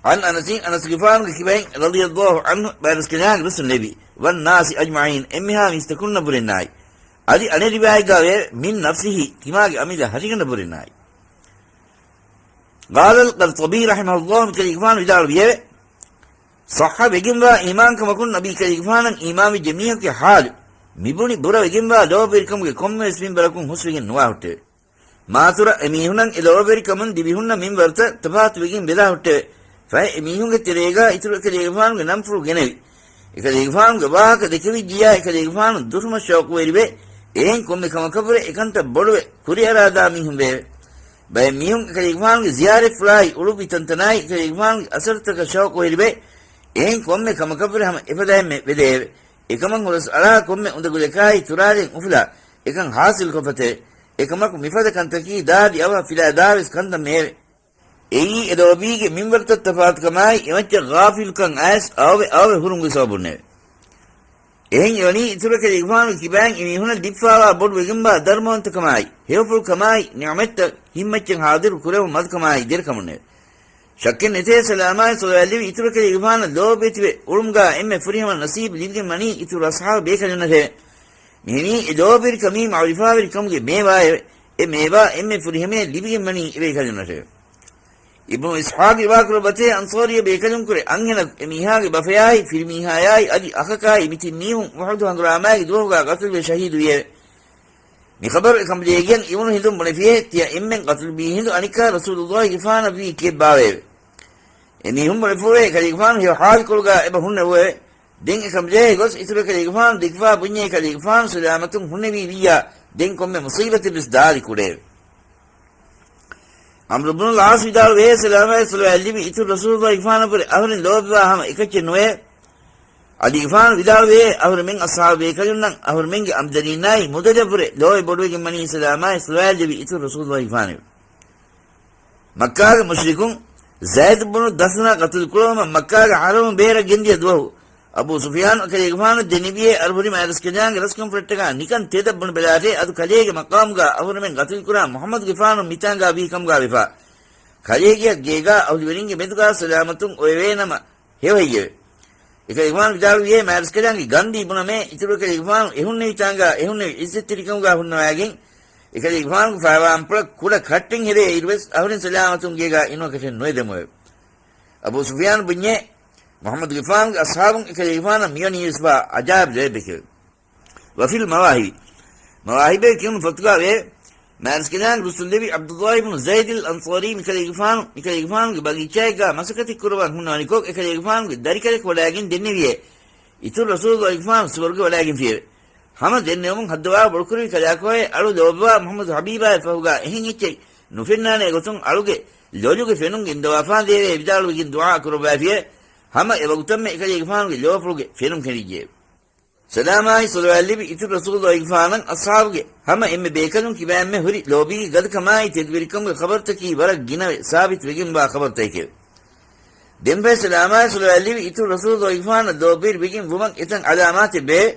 عن أنس، އަނަސްގެފާނުގެ ކިބައިން، رضي الله عنه، މާތްރަސްކަލާނގެ ރުއްސުންލެވި، والناس أجمعين، އެންމެހާ މީސްތަކުންނަށްވުރެންނާއި. އަދި އަނެއް ރިވާޔަތްގާވެއެވެ، من نفسه، ތިމާގެ އަމިއްލަ ހަށިގަނޑަށްވުރެންނާއި. قال القرطبي رحمه الله، މިކަލޭގެފާނު ވިދާޅުވިއެވެ. ޞައްޙަ ވެގެންވާ އީމާންކަމަކުން ނަބީ ކަލޭގެފާނަށް އީމާންވެއްޖެ މީހަކުގެ ޙާލު، މިބުނި ބުރަވެގެންވާ ލޯބިވެރިކަމުގެ ކޮންމެވެސް މިންވަރަކުން ހުސްވެގެން ނުވާ ހުއްޓެވެ. މާތުރަށް އެމީހުންނަށް އެ ލޯބިވެރިކަމުން ލިބިހުންނަ މިންވަރުތައް ތަފާތުވެގެން ވެލާ ހުއްޓެވެ. ފަހެ އެމީހުންގެ ތެރޭގާ އިތުރު އެކަލޭގެފާނުގެ ނަންފުޅު ގެނެވި، އެކަލޭގެފާނުގެ ވާހަކަ ދެކެވިއްޖިއްޔާ އެކަލޭގެފާނު ދުށުމަށް ޝައުޤުވެރިވެ، އެހެން ކޮންމެ ކަމަކަށްވުރެ އެކަންތައް ބޮޑުވެ ކުރިއަރާދާ މީހުން ވެއެވެ. ބައެއް މީހުން އެކަލޭގެފާނުގެ ޒިޔާރަތްފުޅާއި އުޅުއްވި ތަންތަނާއި އެކަލޭގެފާނުގެ އަސަރުތަކަށް ޝައުޤުވެރިވެ، އެހެން ކޮންމެ ކަމަކަށްވުރެ ހަމަ އެފަދައިންމެ ވެދެއެވެ. އެކަމަށް ހުރަސްއަޅާ ކޮންމެ އުނދަގުލަކާއި ތުރާލެއް އުފުލާ، އެކަން ޙާޞިލްކޮށްފަތެވެ. އެކަމަކު މިފަދަ ކަންތަކީ ދާދި އަވަހަށް ފިލާދާވެސް ކަންތައް މެއެވެ. އެއީ އެ ލޯބީގެ މިންވަރުތައް ތަފާތުކަމާއި، އެމައްޗަށް ޣާފިލުކަން އައިސް އަވަވެ އަވަވެ ހުރުމުގެ ސަބަބުންނެވެ. އެހެން އެވަނީ އިތުރު އެކަލޭގެފާނުގެ ކިބައިން އެމީހުނަށް ލިބިފާވާ ބޮޑުވެގެންވާ ދަރުމަވަންތަކަމާއި، ހެޔޮފުޅުކަމާއި، ނިޢުމަތްތައް ހިތްމައްޗަށް ޙާޟިރު ކުރެވުން މަދުކަމާއި ދެރަކަމުންނެވެ. ޝައްކެއް ނެތޭ، ސަލާމާއި ޞަލަވާތްލެވި އިތުރު އެކަލޭގެފާނަށް ލޯބިވެތިވެ އުޅުމުގާ އެންމެ ފުރިހަމަ ނަސީބު ލިބިގެންވަނީ އިތުރު އަޞްޙާބު ބޭކަލުންނަށެވެ. މިހެނީ އެ ލޯބިވެރިކަމީ މަޢުރިފާވެރިކަމުގެ މޭވާއެވެ. އެ މޭވާ އެންމެ ފުރިހަމަޔަށް ލިބިގެންވަނީ އެބޭކަލުންނަށެވެ. އިބްނު އިސްޙާޤް ރިވާކުރައްވަތޭ، އަންޞާރީ ބޭކަލުންކުރެ އަންހެނަކު އެމީހާގެ ބަފަޔާއި ފިރިމީހާޔާއި އަދި އަޚަކާއި މި ތިން މީހުން އުޙުދު ހަނގުރާމާގެ ދުވަހުގާ ޤަތުލުވެ ޝަހީދުވިއެވެ. މި ޚަބަރު އެކަނބަލޭގެއަށް އިވުނު ހިނދުން ބުނެފިއޭ، ތިޔަ އެންމެން ޤަތުލުވީ ހިނދު އަނެއްކާ ރަސޫލުﷲގެފާނަށްވީ ކީއްބާވައެވެ؟ އެމީހުން ބުނެފުއެވެ، ކަލޭގެފާނު ހެޔޮ ޙާލުކޮޅުގާ އެބަ ހުންނެވުއެވެ. ދެން އެކަނބަލޭ ގޮސް އިތުރު ކަލޭގެފާނު ދެކިފާ ބުންޏޭ ކަލޭގެފާނު ސަލާމަތުން ހުންނެވީ ވިއްޔާ، ދެން ކޮންމެ މުޞީބަތެއްވެސް ދާދި ކުޑައެވެ. ޢަމްރު ބުނުލް ޢާޞް ވިދާޅުވޭ، ސަލާމާއި ޞަލަވާތްލެއްވި އިތުރު ރަސޫލުﷲގެފާނަށްވުރެ އަހުރެން ލޯބިވާ ހަމަ އެކައްޗެއް ނުވެ. އަދި ގެފާނު ވިދާޅުވޭ، އަހުރެމެން އަޞްޙާބު ބޭކަލުންނަށް އަހުރެމެންގެ އަނބިދަރީންނާއި މުދަލަށްވުރެ ލޯބި ބޮޑުވެގެންވަނީ ސަލާމާއި ޞަލަވާތްލެއްވި އިތުރު ރަސޫލުﷲގެފާނެވެ. މައްކާގެ މުޝްރިކުން ޒައިދު ބުނު ދަސްނާ ޤަތުލު ކުރުވުމަށް މައްކާގެ ޙަރަމުން ބޭރަށް ގެންދިޔަ ދުވަހު، އަބޫ ސުފިޔާނު އެކަލޭގެފާނަށް ދެންނެވިއޭ އަރުހުރި މާތްރަސްކަލާނގެ ރަސްކަންފުރައްޓަކާ ނިކަން ތެދަށް ބުނެބަލާށޭ، އަދު ކަލޭގެ މަޤާމުގާ އަހުރެމެން ޤަތުލުކުރާ މުޙައްމަދުގެފާނު މިތާނގާ ވީ ކަމުގާ ވެފާ. ކަލޭގެއަށް ގޭގާ އަހުލުވެރިންގެ މެދުގާ ސަލާމަތުން އޮވެވޭނަމަ ހެޔޮ ހެއްޔެވެ؟ އެކަލޭގެފާނު ވިދާޅުވިއޭ، މާތްރަސްކަލާނގެ ގަންދީ ބުނަމޭ، އިތުރު އެކަލޭގެފާނު އެހުންނެވި ތާނގާ އެހުންނެވި ޢިއްޒަތްތެރިކަމުގާ ހުންނަވައިގެން، އެކަލޭގެފާނުގެ ފައިވާންޕުޅަށް ކުޑަ ކައްޓެއް ހެދޭ އިރުވެސް އަހުރެން ސަލާމަތުން ގޭގާ އިނުވަކަށެއް ނުއެދެމުއެވެ. އަބޫ ސުފިޔާނު ބުންޏޭ، މުޙައްމަދުގެފާނުގެ އަޞްޙާބުން އެކަލޭގެފާނަށް މިވަނީވެސް ވާ ޢަޖާއިބު ލޯތްބެކެވެ. ވަފިލް މަވާހިބި. މަވާހިބޭ ކިޔުނު ފޮތުގާ ވޭ، މާތްރަސްކަލާނގެ ރުއްސުންލެވި ޢަބްދުﷲ އިބްނު ޒައިދިލް އަންޞާރީ މިކަލޭގެފާނު، މިކަލޭގެފާނުގެ ބަގީޗާއެއްގާ މަސައްކަތެއް ކުރައްވަން ހުންނަވަނިކޮށް، އެކަލޭގެފާނުގެ ދަރިކަލަކަށް ވަޑައިގެން ދެންނެވިއޭ. އިތުރު ރަސޫލުﷲ ގެފާނު ސުވަރުގެ ވަޑައިގެންފިއެވެ. ހަމަ ދެންނެވުމުން ހައްދަވާ ބޮޑުކުރެވި ކަލާކޯއެ އަޅު ލޯބިވާ މުޙައްމަދު ޙަބީބާއެއް ފަހުގާ އެހެން އެއްޗެއް ނުފެންނާނޭ ގޮތުން އަޅުގެ ލޮލުގެ ފެނުން ގެންދަވާފާނދޭވޭ ވިދާޅުވެގެން ދުޢާ ކުރައްވާފިއެވެ. ހަމަ އެވަގުތަށްމެ އެކަލޭގެފާނުގެ ލޯފުޅުގެ ފެނުން ކެނޑިއްޖެއެވެ. ސަލާމާއި ޞަލަވާތް ލިބި އިތުރު ރަސޫލުﷲ ގެފާނަށް އަޞްޙާބުގެ ހަމަ އެންމެ ބޭކަލުން ކިބައިންމެ ހުރި ލޯބީގެ ގަދަކަމާއި ތެދުވެރިކަމުގެ ޚަބަރުތަކީ ވަރަށް ގިނަވެ ސާބިތުވެގެންވާ ޚަބަރުތަކެކެވެ. ދެންފަހެ ސަލާމާއި ޞަލަވާތް ލިބި އިތުރު ރަސޫލުﷲ ގެފާނަށް ލޯބިވެރިވެގެން ވުމަށް އެތައް ޢަލާމާތެއް ވެއެވެ.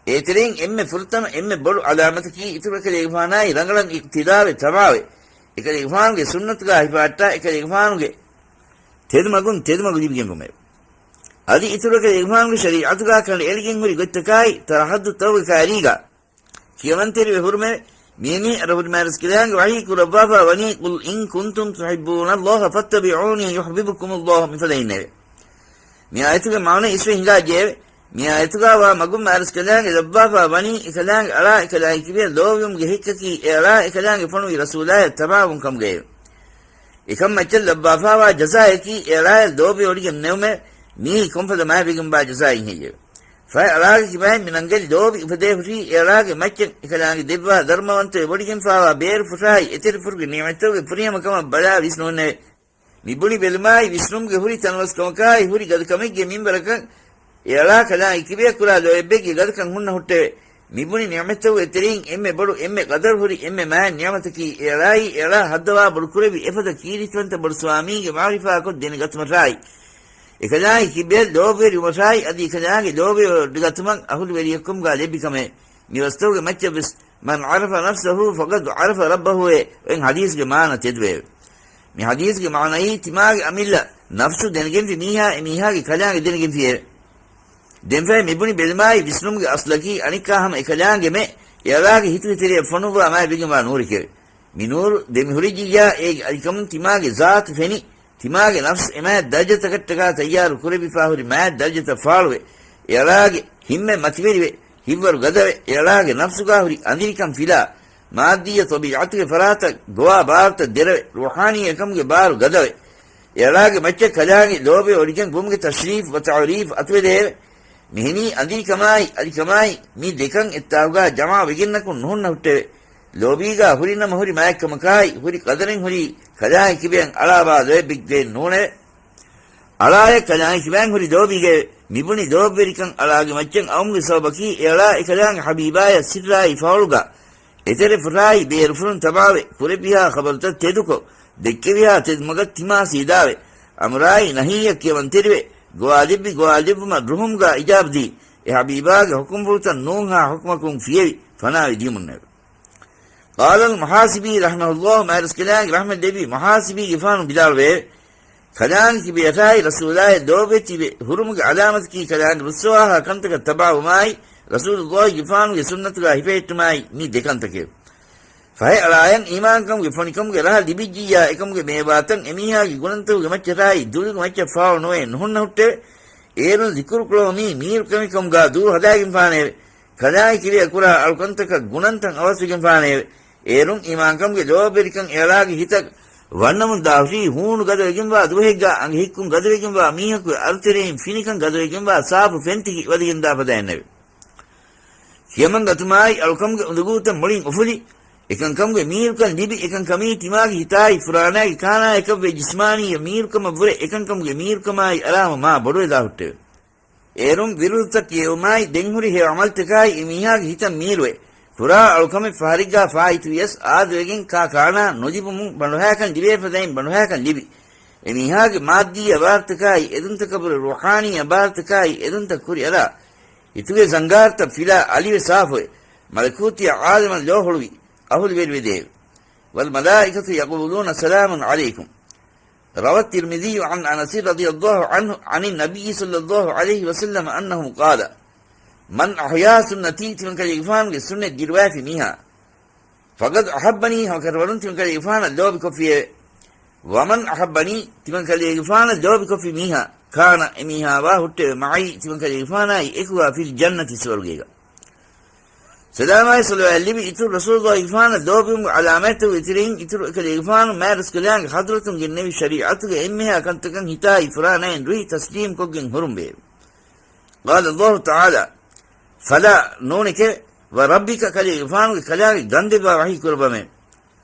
އޭތެރެއިން އެންމެ ފުރަތަމަ އެންމެ ބޮޑު ޢަލާމަތަކީ އިތުރު އެކަލޭގެފާނާއި ރަނގަޅަށް އިޤްތިދާވެ ތަބާވެ، އެކަލޭގެފާނުގެ ސުންނަތުގާ ހިފަހައްޓާ އެކަލޭގެފާނުގެ ތެދުމަގުން ތެދުމަގު ލިބިގެންވުމެވެ. އަދި އިތުރު އެކަލޭގެފާނުގެ ޝަރީޢަތުގާ ކަނޑައެޅިގެން ހުރި ގޮތްތަކާއި ތަރައްޙައްދު ތައުގެ ކާރީގާ ކިޔަމަންތެރިވެ ހުރުމެވެ. މިއެނީ އަރަބު މާތްރަސްކަލާނގެ ވަޙީ ކުރައްވާފާ ވަނީ، "قل إن كنتم تحبون الله فاتبعوني يحببكم الله" މިފަދައިންނެވެ. މި އާޔަތުގެ މާނަ އިސްވެ ހިނގާއްޖެއެވެ. މި އާޔަތުގާ ވާ މަގުން މާތްރަސްކަލާނގެ ލައްވާފާ ވަނީ، އެކަލާނގެ އަޅާ އެކަލާނގެ ކިބަޔަށް ލޯބިވުމުގެ ހެއްކަކީ އެ އަޅާ އެކަލާނގެ ފޮނުވި ރަސޫލާޔަށް ތަބާވުން ކަމުގައެވެ. އެކަން މައްޗަށް ލައްވާފާވާ ޖަޒާއަކީ އެ އަޅާޔަށް ލޯބިވެވޮޑިގެން ނެވުމެވެ. މީ ކޮންފަދަ މާތްވެގެންވާ ޖަޒާއެއް ހެއްޔެވެ؟ ފަހެ އަޅާގެ ކިބައިން މި ނަންގަލި ލޯބި އުފެދޭ ހުށީ އެ އަޅާގެ މައްޗަށް އެކަލާނގެ ދެއްވާ ދަރުމަވަންތަވެ ވޮޑިގެންފާވާ ބޭރު ފުށާއި އެތެރެ ފުށުގެ ނިޢުމަތްތަކުގެ ފުރިހަމަކަމަށް ބަލާ ވިސްނުންނެވެ. މި ބުނި ބެލުމާއި ވިސްނުމުގެ ހުރި ތަނަވަސްކަމަކާއި ހުރި ގަދަކަމެއްގެ މިންވަރަކަށް އެ އަޅާ ކަލާނގެ ކިބަޔަށް ކުރާ ލޯތްބެއްގެ ގަދަކަން ހުންނަ ހުއްޓެވެ. މި ބުނި ނިޢުމަތްތަކުގެ ތެރެއިން އެންމެ ބޮޑު އެންމެ ޤަދަރު ހުރި އެންމެ މާތް ނިޢުމަތަކީ އެ އަޅާއީ އެ އަޅާ ހައްދަވާ ބޮޑު ކުރެއްވި އެފަދަ ކީރިތިވަންތަ ބޮޑު ސްވާމީގެ މަޢުރިފާކޮށް ދެނެގަތުމަށާއި، އެކަލާނގެ ކިބަޔަށް ލޯބިވެރިވުމަށާއި އަދި އެކަލާނގެ ލޯބިވެވޮޑިގަތުމަށް އަހުލުވެރިއެއްކަމުގާ ލެއްވި ކަމެވެ. މި ވަސްތަކުގެ މައްޗަށްވެސް، "من عرف نفسه فقد عرف ربه" އޭ އޮތް ޙަދީޘްގެ މާނަ ތެދުވެއެވެ. މި ޙަދީޘްގެ މާނައީ ތިމާގެ އަމިއްލަ ނަފްސު ދެނެގެންފި މީހާ އެ މީހާގެ ކަލާނގެ ދެނެގެންފިއެވެ. ދެންފަހެ މިބުނި ބެލުމާއި ވިސްނުމުގެ އަސްލަކީ އަނެއްކާ ހަމަ އެކަލާނގެމެ އެ އަޅާގެ ހިތުގެ ތެރެއަށް ފޮނުއްވާ މާތްވެގެންވާ ނޫރެކެވެ. މި ނޫރު ދެމިހުރިއްޖިއްޔާ އޭގެ އަލިކަމުން ތިމާގެ ޒާތު ފެނި، ތިމާގެ ނަފްސު އެ މާތް ދަރަޖަތަކަށްޓަކާ ތައްޔާރު ކުރެވިފާ ހުރި މާތް ދަރަޖަތައް ފާޅުވެ، އެ އަޅާގެ ހިތް މަތިވެރިވެ، ހިތްވަރު ގަދަވެ، އެ އަޅާގެ ނަފްސުގާ ހުރި އަނދިރިކަން ފިލާ، މާއްދީއްޔަ ޠަބީޢަތުގެ ފަރާތަށް ގޮވާ ބާރުތައް ދެރަވެ، ރޫޙާނީ އެކަމުގެ ބާރު ގަދަވެ، އެ އަޅާގެ މައްޗަށް ކަލާނގެ ލޯބިވެވޮޑިގެން ވުމުގެ ތަޝްރީފް ވަ ތަޢުރީފް އަތުވެދެއެވެ. މިހެނީ އަނދިރިކަމާއި އަލިކަމާއި މި ދެކަން އެއްތާކުގާ ޖަމާވެގެންނަކުން ނުހުންނަ ހުއްޓެވެ. ލޯބީގާ ހުރިނަމަ ހުރި މާތްކަމަކާއި ހުރި ޤަދަރެއް ހުރީ ކަލާނގެ ކިބައިން އަޅާވާ ލޯތްބެއްގައެއް ނޫނެވެ. އަޅާޔަށް ކަލާނގެ ކިބައިން ހުރި ލޯބީގައެވެ. މިބުނި ލޯބިވެރިކަން އަޅާގެ މައްޗަށް އައުމުގެ ސަބަބަކީ އެ އަޅާ އެކަލާނގެ ޙަބީބާޔަށް ސިއްރާއި ފާޅުގާ އެތެރެ ފުށާއި ބޭރުފުށުން ތަބާވެ، ކުރެއްވިހާ ޚަބަރުތައް ތެދުކޮށް، ދެއްކެވިހާ ތެދުމަގަށް ތިމާ ސީދާވެ، އަމުރާއި ނަހީއަށް ކިޔަވަންތެރިވެ، ގޮވާލެއްވި ގޮވާލެއްވުމަށް ރުހުމުގާ އިޖާބަދީ، އެ ޙަބީބާގެ ޙުކުމްފުޅުތައް ނޫންހާ ޙުކުމަކުން ފިޔެވި، ފަނާވެ ދިޔުމުންނެވެ. قال المحاسبي رحمه الله، މާތްރަސްކަލާނގެ ރަޙްމަތް ލެއްވި މުޙާސިބީގެފާނު ވިދާޅުވެއެވެ. ކަލާނގެ ކިބަޔަށާއި ރަސޫލާއަށް ލޯބިވެތިވެ ހުރުމުގެ ޢަލާމަތަކީ ކަލާނގެ ރުއްސަވާހާ ކަންތަކަށް ތަބާވުމާއި، ރަސޫލުﷲގެފާނުގެ ސުންނަތުގާ ހިފެހެއްޓުމާއި މި ދެކަންތަކެވެ. ފަހެ އަޅާޔަށް އީމާންކަމުގެ ފޮނިކަމުގެ ރަހަ ލިބިއްޖިއްޔާ އެކަމުގެ މޭވާތައް އެމީހާގެ ގުނަންތަކުގެ މައްޗަށާއި ދުލުގެ މައްޗަށް ފާޅު ނުވެ ނުހުންނަ ހުއްޓެވެ. އޭރުން ޒިކުރުކުރެވުމީ މީރު ކަމެއް ކަމުގާ ދޫ ހަދާގެންފާނެއެވެ. ކަލާނގެ ކިބަޔަށް ކުރާ އަޅުކަންތަކަށް ގުނަންތައް އަވަސްވެގެންފާނެއެވެ. އޭރުން އީމާންކަމުގެ ލޯބިވެރިކަން އެ އަޅާގެ ހިތަށް ވަންނަމުން ދާހުށީ ހޫނު ގަދަވެގެންވާ ދުވަހެއްގާ އަނގަ ހިއްކުން ގަދަވެގެންވާ މީހަކުގެ އަރުތެރެއިން ފިނިކަން ގަދަވެގެންވާ ސާފު ފެންތިކި ވަދެގެންދާ ފަދައިންނެވެ. ކިޔަމަން ގަތުމާއި އަޅުކަމުގެ އުނދަގޫތައް މުޅިން އުފުލި، އެކަންކަމުގެ މީރުކަން ލިބި، އެކަންކަމީ ތިމާގެ ހިތާއި ފުރާނާގެ ކާނާޔަކަށްވެ ޖިސްމާނީ މީރުކަމަށްވުރެ އެކަންކަމުގެ މީރުކަމާއި އަރާމަ މާ ބޮޑުވެދާ ހުއްޓެވެ. އޭރުން ވިރުދުތައް ކިޔެވުމާއި ދެންހުރި ހެޔޮ ޢަމަލުތަކާއި އެމީހާގެ ހިތަށް މީރުވެ، ކުރާ އަޅުކަމެއް ފަހަރެއްގާ ފާއިތުވިޔަސް އާދަވެގެން ކާ ކާނާ ނުލިބުމުން ބަނޑުހައިކަން ލިބޭ ފަދައިން ބަނޑުހައިކަން ލިބި، އެމީހާގެ މާއްދީ އަބާރުތަކާއި އެދުންތަކަށްވުރެ ރޫޙާނީ އަބާރުތަކާއި އެދުންތައް ކުރިއަރާ، ހިތުގެ ޒަންގާރުތައް ފިލާ އަލިވެ ސާފުވެ، މަލަކޫތީ ޢާލަމަށް ލޯ ހުޅުވި އަހުލުވެރިވެދޭ. والملائكة يقولون سلام عليكم. روى الترمذي عن أنس رضي الله عنه عن النبي صلى الله عليه وسلم أنه قال: من أحيا سنتي، ތިމަންކަލޭގެފާނުގެ ސުންނަތް ދިރުވައިފި މީހާ، فقد أحبني، ހަމަކަށަވަރުން ތިމަންކަލޭގެފާނަށް ލޯބިކޮށްފިއެވެ. ومن أحبني، ތިމަންކަލޭގެފާނަށް ލޯބިކޮށްފި މީހާ، كان، އެމީހާވާ ހުއްޓެވެ، معي، ތިމަންކަލޭގެފާނާއި އެކުގާ، في الجنة، ސުވަރުގޭގަ. ސަލާމާއި ޞަލަވާތް ލިބި އިތުރު ރަސޫލުއްލާހިގެފާނަށް ލޯބިވުމުގެ ޢަލާމާތްތަކުގެ ތެރެއިން އިތުރު އެކަލޭގެފާނު މާތްރަސްކަލާނގެ ޙަޟްރަތުން ގެންނެވި ޝަރީޢަތުގެ އެންމެހާ ކަންތަކަށް ހިތާއި ފުރާނައިން ރުހި ތަސްލީމްކޮށްގެން ހުރުންވެއެވެ. قال الله تعالى: فلا، ނޫނެކެވެ، وربك، ކަލޭގެފާނުގެ ކަލާނގެ ގަންދެއްވާ ވަޙީކުރައްވަމެވެ.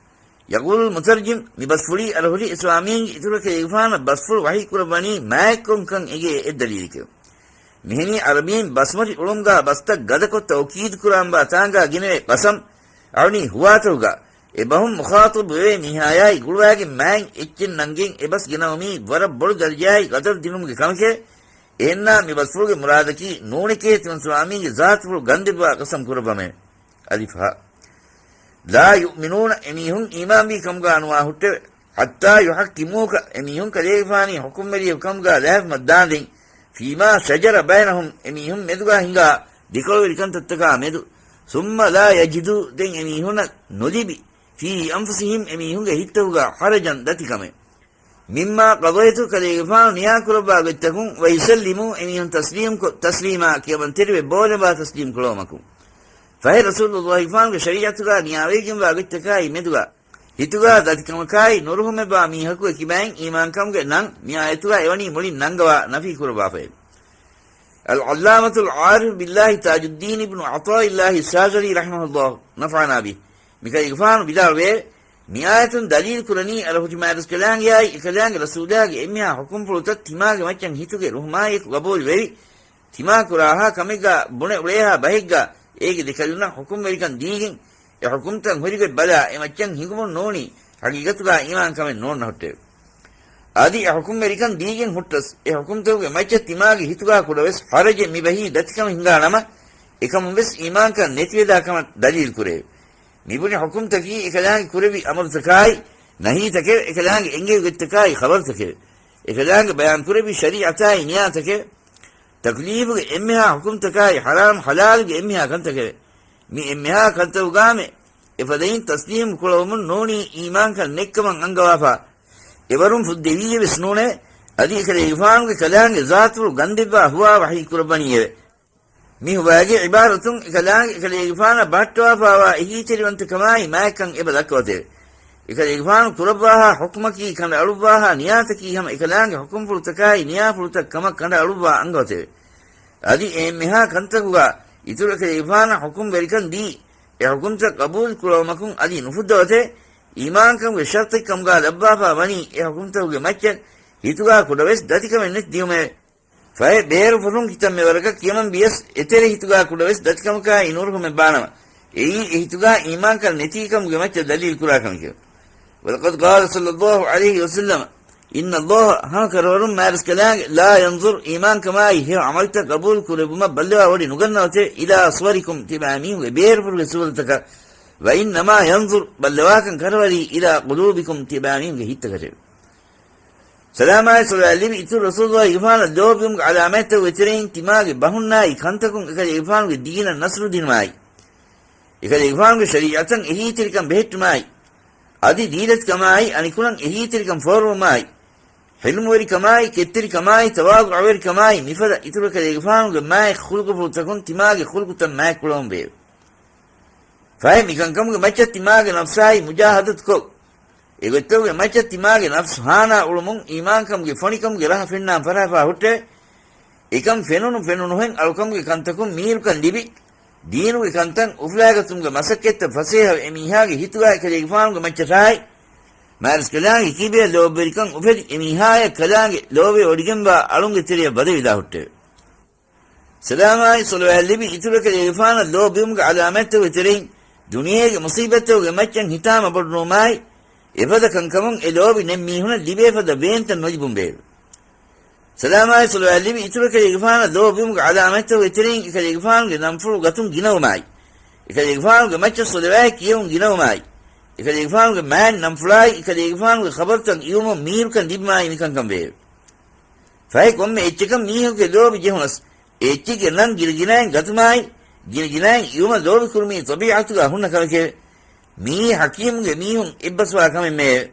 يقول المترجم، މި ބަސްފުޅީ އަރަހުރި އިސްވާމީންގެ އިތުރު ކަލޭގެފާނަށް ބަސްފުޅު ވަޙީކުރައްވަނީ މާތްކޮށްކަން އެނގޭ އެއް ދަލީލެކެވެ. މިހެނީ ޢަރަބީން ބަސްމަތި އުޅުމުގާ ބަސްތައް ގަދަކޮށް ތައުކީދުކުރާންވާ ތާނގާ ގިނަވޭ ޤަސަމް، އަޅުނީ ހުވާތަކުގާ، އެ ބަހުން މުޚާޠަބު ވެވޭ މީހާޔާއި ގުޅުވާގެން މާތް އެއްޗެއް ނަންގެން އެ ބަސް ގެނައުމީ ވަރަށް ބޮޑު ދަރަޖައާއި ޤަދަރު ދިނުމުގެ ކަމެކެވެ. އެހެންނާ މި ބަސްފުޅުގެ މުރާދަކީ ނޫނެކޭ ތިމަން ސުވާމީގެ ޒާތުފުޅު ގަންދެއްވާ ޤަސަމް ކުރައްވަމެވެ. އަލިފް ހާ. لا يؤمنون، އެމީހުން އީމާންވީ ކަމުގާ ނުވާ ހުއްޓެވެ. حتى يحكموك، އެމީހުން ކަލޭގެފާނީ ޙުކުމްވެރިއެއް ކަމުގާ ލައިފުމަށް ދާންދެން، فيما شجر بينهم، އެމީހުން މެދުގާ ހިނގާ ދެކޮޅުވެރިކަންތައްތަކާ މެދު، ثم لا يجدوا، ދެން އެމީހުންނަށް ނުލިބި، في أنفسهم، އެމީހުންގެ ހިތްތަކުގާ، حرجا، ދަތިކަމެއް، مما قضيت، ކަލޭގެފާނު ނިޔާކުރައްވާ ގޮތްތަކުން، ويسلموا، އެމީހުން ތަސްލީމްކޮށް، تسليما، ކިޔަމަންތެރިވެ ބޯލެނބާ ތަސްލީމް ކުޅައުމަކުން. ފަހެ ރަސޫލުއްލާހިގެފާނުގެ ޝަރީޢަތުގާ ނިޔާވެގެންވާ ގޮތްތަކާއި މެދުގާ ހިތުގާ ދަތިކަމަކާއި ނުރުހުމެއްވާ މީހަކުގެ ކިބައިން އީމާންކަމުގެ ނަން މި އާޔަތުގާ އެވަނީ މުޅިން ނަންގަވާ ނަފީކުރައްވާފައެވެ. العلامة العارف بالله تاج الدين بن عطاء الله الشاذلي رحمه الله، نفعنا به، މިކަލޭގެފާނު ވިދާޅުވޭ، މި އާޔަތުން ދަލީލު ކުރަނީ އަރަހުޖި މާތްރަސްކަލާނގެއާއި އެކަލާނގެ ރަސޫލާގެ އެންމެހާ ޙުކުމްފުޅުތައް ތިމާގެ މައްޗަށް ހިތުގެ ރުހުމާއިއެކު ގަބޫލުވެވި، ތިމާ ކުރާހާ ކަމެއްގާ ބުނެ އުޅޭހާ ބަހެއްގާ އޭގެ ދެކަލުންނަށް ޙުކުމްވެރިކަން ދީގެން، އެ ޙުކުމްތައް ހުރިގޮތް ބަލާ އެ މައްޗަށް ހިނގުމުން ނޫނީ ޙަޤީޤަތުގާ އީމާންކަމެއް ނޯންނަ ހުއްޓެވެ. އަދި އެ ޙުކުމްވެރިކަން ދީގެން ހުއްޓަސް، އެ ޙުކުމްތަކުގެ މައްޗަށް ތިމާގެ ހިތުގާ ކުޑަވެސް ޙަރަޖެއް މި ބަހީ ދަތިކަމެއް ހިނގާ ނަމަ، އެކަމުން ވެސް އީމާންކަން ނެތިވެދާ ކަމަށް ދަލީލު ކުރެވެ. މިބުނި ޙުކުމްތަކީ އެކަލާނގެ ކުރެއްވި އަމުރުތަކާއި، ނަހީތަކެވެ. އެކަލާނގެ އެންގެވި ގޮތްތަކާއި ޚަބަރުތަކެވެ. އެކަލާނގެ ބަޔާން ކުރެއްވި ޝަރީޢަތާއި ނިޔާތަކެވެ. ތަކުލީފުގެ އެންމެހާ ޙުކުމްތަކާއި ޙަރާމް ޙަލާލުގެ އެންމެހާ ކަންތަކެވެ. މި އެންމެހާ ކަންތަކުގާމެ އެފަދައިން ތަސްލީމު ކުޅަވުމުން ނޫނީ އީމާންކަން ނެތްކަމަށް އަންގަވާފާ އެވަރުން ފުއްދެވީއެއް ވެސް ނޫނެވެ. އަދި އެކަލޭގެފާނުގެ ކަލާނގެ ޒާތުފުޅު ގަންދެއްވާ ހުވާ ވަޙީ ކުރައްވަނީއެވެ. މި ހުވާގެ ޢިބާރަތުން އެކަލާނގެ އެކަލޭގެފާނަށް ބަހައްޓަވާފާވާ އެހީތެރިވަންތަކަމާއި މާތްކަން އެބަ ދައްކަވަތެވެ. އެކަލޭގެފާނު ކުރައްވާހާ ޙުކުމަކީ ކަނޑައަޅުއްވާހާ ނިޔާތަކީ ހަމަ އެކަލާނގެ ޙުކުމްފުޅުތަކާއި ނިޔާފުޅުތައް ކަމަށް ކަނޑައަޅުއްވާ އަންގަވަތެވެ. އަދި އެ އެންމެހާ ކަންތަކުގާ އިތުރު އެކަލޭގެފާނަށް ޙުކުމްވެރިކަން ދީ، އެ ޙުކުމްތައް ޤަބޫލު ކުޅައުމަކުން އަދި ނުފުއްދަވަތެވެ. އީމާންކަމުގެ ޝަރުޠެއް ކަމުގާ ލައްވާފާ ވަނީ އެ ޙުކުމްތަކުގެ މައްޗަށް ހިތުގާ ކުޑަވެސް ދަތިކަމެއް ނެތި ދިޔުމެވެ. ފަހެ ބޭރުފުށުން ކިތަންމެ ވަރަކަށް ކިޔަމަން ވިޔަސް، އެތެރެ ހިތުގާ ކުޑަވެސް ދަތިކަމަކާއި ނުރުހުމެއް ބާނަމަ، އެއީ އެ ހިތުގާ އީމާންކަން ނެތީކަމުގެ މައްޗަށް ދަލީލު ކުރާ ކަމެކެވެ. ولقد قال صلى الله عليه وسلم، إن الله، ހަމަ ކަރަވަރުން މާތްރަސްކަލާނގެ، لا ينظر، އީމާންކަމާއި ހެޔޮ ޢަމަލުތައް ޤަބޫލު ކުރެއްވުމަށް ބައްލަވާ ވޮޑި ނުގަންނަވަތެވެ، إلى صوركم، ތިބާމީހުންގެ ބޭރުފުޅުގެ ސޫރަތަކަށް، وإنما ينظر، ބައްލަވާކަން ކަރަވަރީ، إلى قلوبكم، ތިބާމީހުންގެ ހިތްތަކަށެވެ. ސަލާމާއި ޞަލަވާތް ލިބި އިތުރު ރަސޫލުއްލާހިގެފާނަށް ލޯބިވުމުގެ ޢަލާމާތްތަކުގެ ތެރެއިން ތިމާގެ ބަހުންނާއި ކަންތަކުން އެކަލޭގެފާނުގެ ދީނަށް ނަޞްރު ދިނުމާއި، އެކަލޭގެފާނުގެ ޝަރީޢަތަށް އެހީތެރިކަން ބެހެއްޓުމާއި، އަދި ދީލަތިކަމާއި އަނިކުނަށް އެހީތެރިކަން ފޯރުވުމާއި، ޙިލްމުވެރިކަމާއި، ކެތްތެރިކަމާއި، ތަވާޟުޢުވެރިކަމާއި، މިފަދަ އިތުރު އެކަލޭގެފާނުގެ މާތް ޚުލްޤުފުޅުތަކުން ތިމާގެ ޚުލްޤުތައް މާތްކުޅަވަންވެއެވެ. ފަހެ މިކަންކަމުގެ މައްޗަށް ތިމާގެ ނަފްސާއި މުޖާހަދަތުކޮށް، އެގޮތްތަކުގެ މައްޗަށް ތިމާގެ ނަފްސު ހާނާ އުޅުމުން އީމާންކަމުގެ ފޮނިކަމުގެ ރަހަ ފެންނާން ފަށާފާ ހުއްޓެވެ. އެކަން ފެނުނު ފެނުނުހެން އަޅުކަމުގެ ކަންތަކުން މީރުކަން ލިބި، ދީނުގެ ކަންތައް އުފުލާގަތުމުގެ މަސައްކަތްތައް ފަސޭހަވެ އެމީހާގެ ހިތުގާ އެކަލޭގެފާނުގެ މައްޗަށާއި، މާތްރަސްކަލާނގެ ކީބޭ ލޯބިވެރިކަން އުފެދި އެމީހާޔަށް ކަލާނގެ ލޯބިވެ ވޮޑިގެންވާ އަޅުންގެ ތެރެޔަށް ވަދެވިދާ ހުއްޓެވެ. ސަލާމާއި ޞަލަވާތް ލިބި އިތުރު އެކަލޭގެފާނަށް ލޯބިވުމުގެ ޢަލާމާތްތަކުގެ ތެރެއިން ދުނިޔޭގެ މުސީބަތްތަކުގެ މައްޗަށް ހިތާމަ ބޮޑުނުވުމާއި، އެފަދަ ކަންކަމުން އެ ލޯބި ނެތް މީހުނަށް ލިބޭ ފަދަ ވޭންތައް ނުލިބުން ބޭއެވެ. ސަލާމާއި ޞަލަވާތް ލިބި އިތުރު ކަލޭގެފާނަށް ލޯބިވުމުގެ ޢަލާމަތްތަކުގެ ތެރެއިން އެކަލޭގެފާނުގެ ނަންފުޅު ގަތުން ގިނަވުމާއި، އެކަލޭގެފާނުގެ މައްޗަށް ޞަލަވާތް ކިޔެވުން ގިނަވުމާއި، އެކަލޭގެފާނުގެ މާތް ނަންފުޅާއި، އެކަލޭގެފާނުގެ ޚަބަރުތައް އިވުމުން މީރުކަން ލިބުމާއި މިކަންކަން ވެއެވެ. ފަހެ ކޮންމެ އެއްޗަކަށް މީހަކުގެ ލޯބި ޖެހުނަސް، އެ އެއްޗެއްގެ ނަން ގިނަގިނައިން ގަތުމާއި، ގިނަގިނައިން އިވުމަށް ލޯބިކުރުމީ ޠަބީޢަތުގަ ހުންނަ ކަމެކެވެ. މިއީ ޙަކީމުގެ މީހުން އެއްބަސްވާ ކަމެއްމެއެވެ.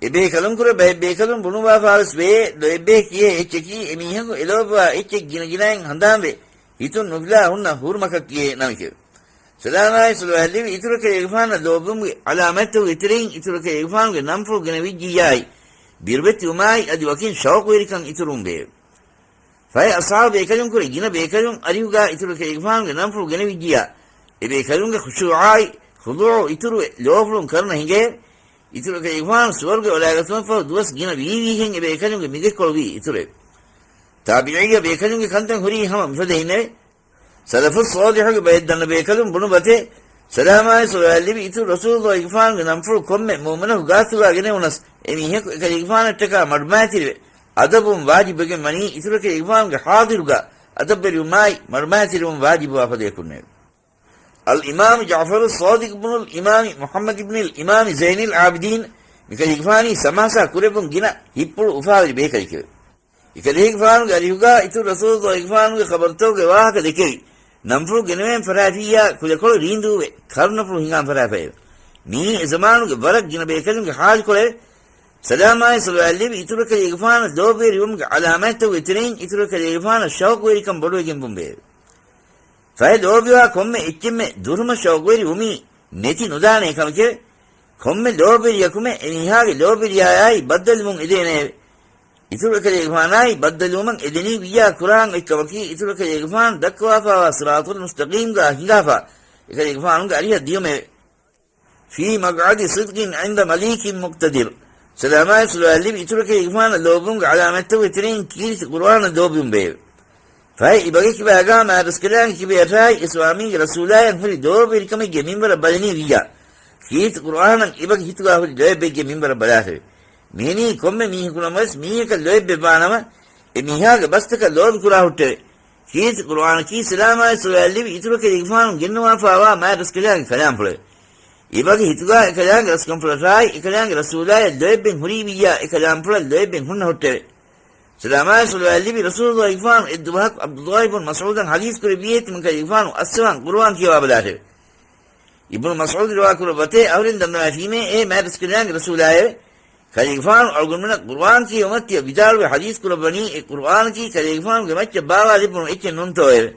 އެބޭކަލުންކުރެ ބައެއް ބޭކަލުން ބުނުއްވާފާވެސް ވެއޭ، ލޯތްބޭ ކިޔޭ އެއްޗަކީ އެމީހަކު އެލޯބިވާ އެއްޗެއް ގިނަގިނައިން ހަނދާންވެ، ހިތުން ނުފިލާ ހުންނަ ހުރުމަކަށް ކިޔޭ ނަމެކެވެ. ސަލާމާއި ޞަލަވާތް ލިބި އިތުރު ކަލޭގެފާނަށް ލޯބިވުމުގެ ޢަލާމަތްތަކުގެ ތެރެއިން އިތުރު ކަލޭގެފާނުގެ ނަންފުޅު ގެނެވިއްޖިއްޔާއި، ބިރުވެތިވުމާއި އަދި ވަކިން ޝައުޤުވެރިކަން އިތުރުވުން ބޭއެވެ. ފަހެ އަޞްޙާބު ބޭކަލުންކުރެ ގިނަ ބޭކަލުން އަރިހުގާ އިތުރު ކަލޭގެފާނުގެ ނަންފުޅު ގެނެވިއްޖިއްޔާ، އެ ބޭކަލުންގެ ޚުޝޫޢާއި ޚުޟޫޢު އިތުރުވެ، ލޯފުޅުން ކަރުނަ ހިނގޭ. އިތުރު ކަލޭގެފާނު ސުވަރުގެ އުޅާގަތުމަށްފަހު ދުވަސް ގިނަ ވީވީހެން އެ ބޭކަލުންގެ މިގެއްކޮޅު ވީ އިތުރެވެ. ތާބިޢީންގެ ބޭކަލުންގެ ކަންތައް ހުރީ ހަމަ މިފަދައިންނެވެ. ސަލަފުއް ޞާލިޙުގެ ބައެއް ދަންނަ ބޭކަލުން ބުނު ބަތެއް، ސަލާމާއި ޞަލަވާތް ލިބި އިތުރު ރަސޫލުއްލާހިގެފާނުގެ ނަންފުޅު ކޮންމެ މުއުމިނަކު ގާތުގާ ގެނެވުނަސް، އެ މީހަކު އެކަލޭގެފާނަށްޓަކާ މަޑުމައިތިރިވެ، އަދަބުވުން ވާޖިބުވެގެން ވަނީ އިތުރު ކަލޭގެފާނުގެ ޙާޟިރުގާ އަދަބުވެރިވުމާއި މަޑުމައިތިރިވުން ވާޖިބުވާ ފަދަޔަކުންނެވެ. އަލްއިމާމު ޖަޢުފަރުއް ޞާދިޤު ބުނުލް އިމާމި މުޙައްމަދު ބިނިލް އިމާމި ޒައިނިލް ޢާބިދީން މިކަލޭގެފާނީ ސަމާސާ ކުރެއްވުން ގިނަ ހިތްޕުޅު އުފާވެރި ބޭކަލެކެވެ. އެކަލޭގެފާނުގެ އަރިހުގާ އިތުރު ރަސޫލުއްލާހިގެފާނުގެ ޚަބަރުތަކުގެ ވާހަކަ ދެކެވި، ނަންފުޅު ގެނެވެން ފަށާފިއްޔާ ކުލަކޮޅު ރީނދޫވެ، ކަރުނަފުޅު ހިނގާން ފަށާފައެވެ. މިއީ އެ ޒަމާނުގެ ވަރަށް ގިނަ ބޭކަލުންގެ ޙާލުކޮޅެވެ. ސަލާމާއި ޞަލަވާތް ލިބި އިތުރު ކަލޭގެފާނަށް ލޯބިވެރިވުމުގެ ޢަލާމާތްތަކުގެ ތެރެއިން އިތުރު ކަލޭގެފާނަށް ޝައުޤުވެރިކަން ބޮޑުވެގެންވުން ބޭއެވެ. ފަހެ ލޯބިވާ ކޮންމެ އެއްޗެއްމެ ދުރުމަށް ޝައުޤުވެރި ވުމީ ނެތި ނުދާނޭ ކަމެކެވެ. ކޮންމެ ލޯބިވެރިޔަކުމެ އެމީހާގެ ލޯބިވެރިޔާއާއި ބައްދަލުވުން އެދޭނެއެވެ. އިތުރު އެކަލޭގެފާނާއި ބައްދަލުވުމަށް އެދެނީ ވިއްޔާ ކުރާން އޮތްކަމަކީ އިތުރު އެކަލޭގެފާނު ދައްކަވާފާވާ ޞިރާޠުލް މުސްތަޤީމްގާ ހިނގާފާ އެކަލޭގެފާނުގެ އަރިހަށް ދިޔުމެވެ. فِي مَقْعَدِ صِدْقٍ عِنْدَ مَلِيكٍ مُقْتَدِرٍ. ސަލާމާއި ޞަލަވާތް ލިބި އިތުރު އެކަލޭގެފާނަށް ލޯބިވުމުގެ ޢަލާމަތްތަކުގެ ތެރެއިން ކީރިތި ޤުރުއާނަށް ލޯބިވުން ބޭއެވެ. ފަހެ އިބަގެ ކިބާގާ މާތްރަސްކަލާނގެ ކިބަޔަށާއި އެ ސްވާމީގެ ރަސޫލާޔަށް ހުރި ލޯބިވެރިކަމެއްގެ މިންވަރަށް ބަލަނީ ވިއްޔާ، ކީރިތި ޤުރުއާނަށް އިބަގެ ހިތުގާ ހުރި ލޯތްބެއްގެ މިންވަރަށް ބަލާށެވެ. މިހެނީ ކޮންމެ މީހަކު ނަމަވެސް މީހަކަށް ލޯތްބެއްވާނަމަ، އެ މީހާގެ ބަސްތަކަށް ލޯބި ކުރާ ހުއްޓެވެ. ކީރިތި ޤުރުއާނަކީ ސަލާމާއި ޞަލަވާތް ލިބި އިތުރު އެކަލޭގެފާނު ގެންނަވާފާވާ މާތްރަސްކަލާނގެ ކަލާމްފުޅެވެ. އިބަގެ ހިތުގާ އެކަލާނގެ ރަސްކަންފުޅަށާއި އެކަލާނގެ ރަސޫލާޔަށް ލޯތްބެއް ހުރީ ވިއްޔާ އެކަލާމްފުޅަށް ލޯތްބެއް ހުންނަ ހުއްޓެވެ. ސަލާމާއި ޞަލަވާތް ލިބި ރަސޫލުއްލާހިގެފާނު އެއްދުވަހަކު ޢަބްދުއްލާހި ބުން މަސްޢޫދަށް ޙަދީޘް ކުރެއްވިއޭ ތިމަން ކަލޭގެފާނު އައްސަވާން ޤުރުއާން ކިޔަވާބަލާށެވެ. އިބްނު މަސްޢޫދު ރިވާކުރައްވަތޭ އަހުރެން ދަންނަވައިފީމޭ އޭ މާތްރަސްކަލާނގެ ރަސޫލާއެވެ. ކަލޭގެފާނު އަޅުގަނޑުމެނަށް ޤުރުއާން ކިޔެވުމަށް ތިޔަ ވިދާޅުވެ ޙަދީޘް ކުރައްވަނީ އެ ޤުރުއާނަކީ ކަލޭގެފާނުގެ މައްޗަށް ބާވާ ލިބުނު އެއްޗެއް ނޫންތޯއެވެ.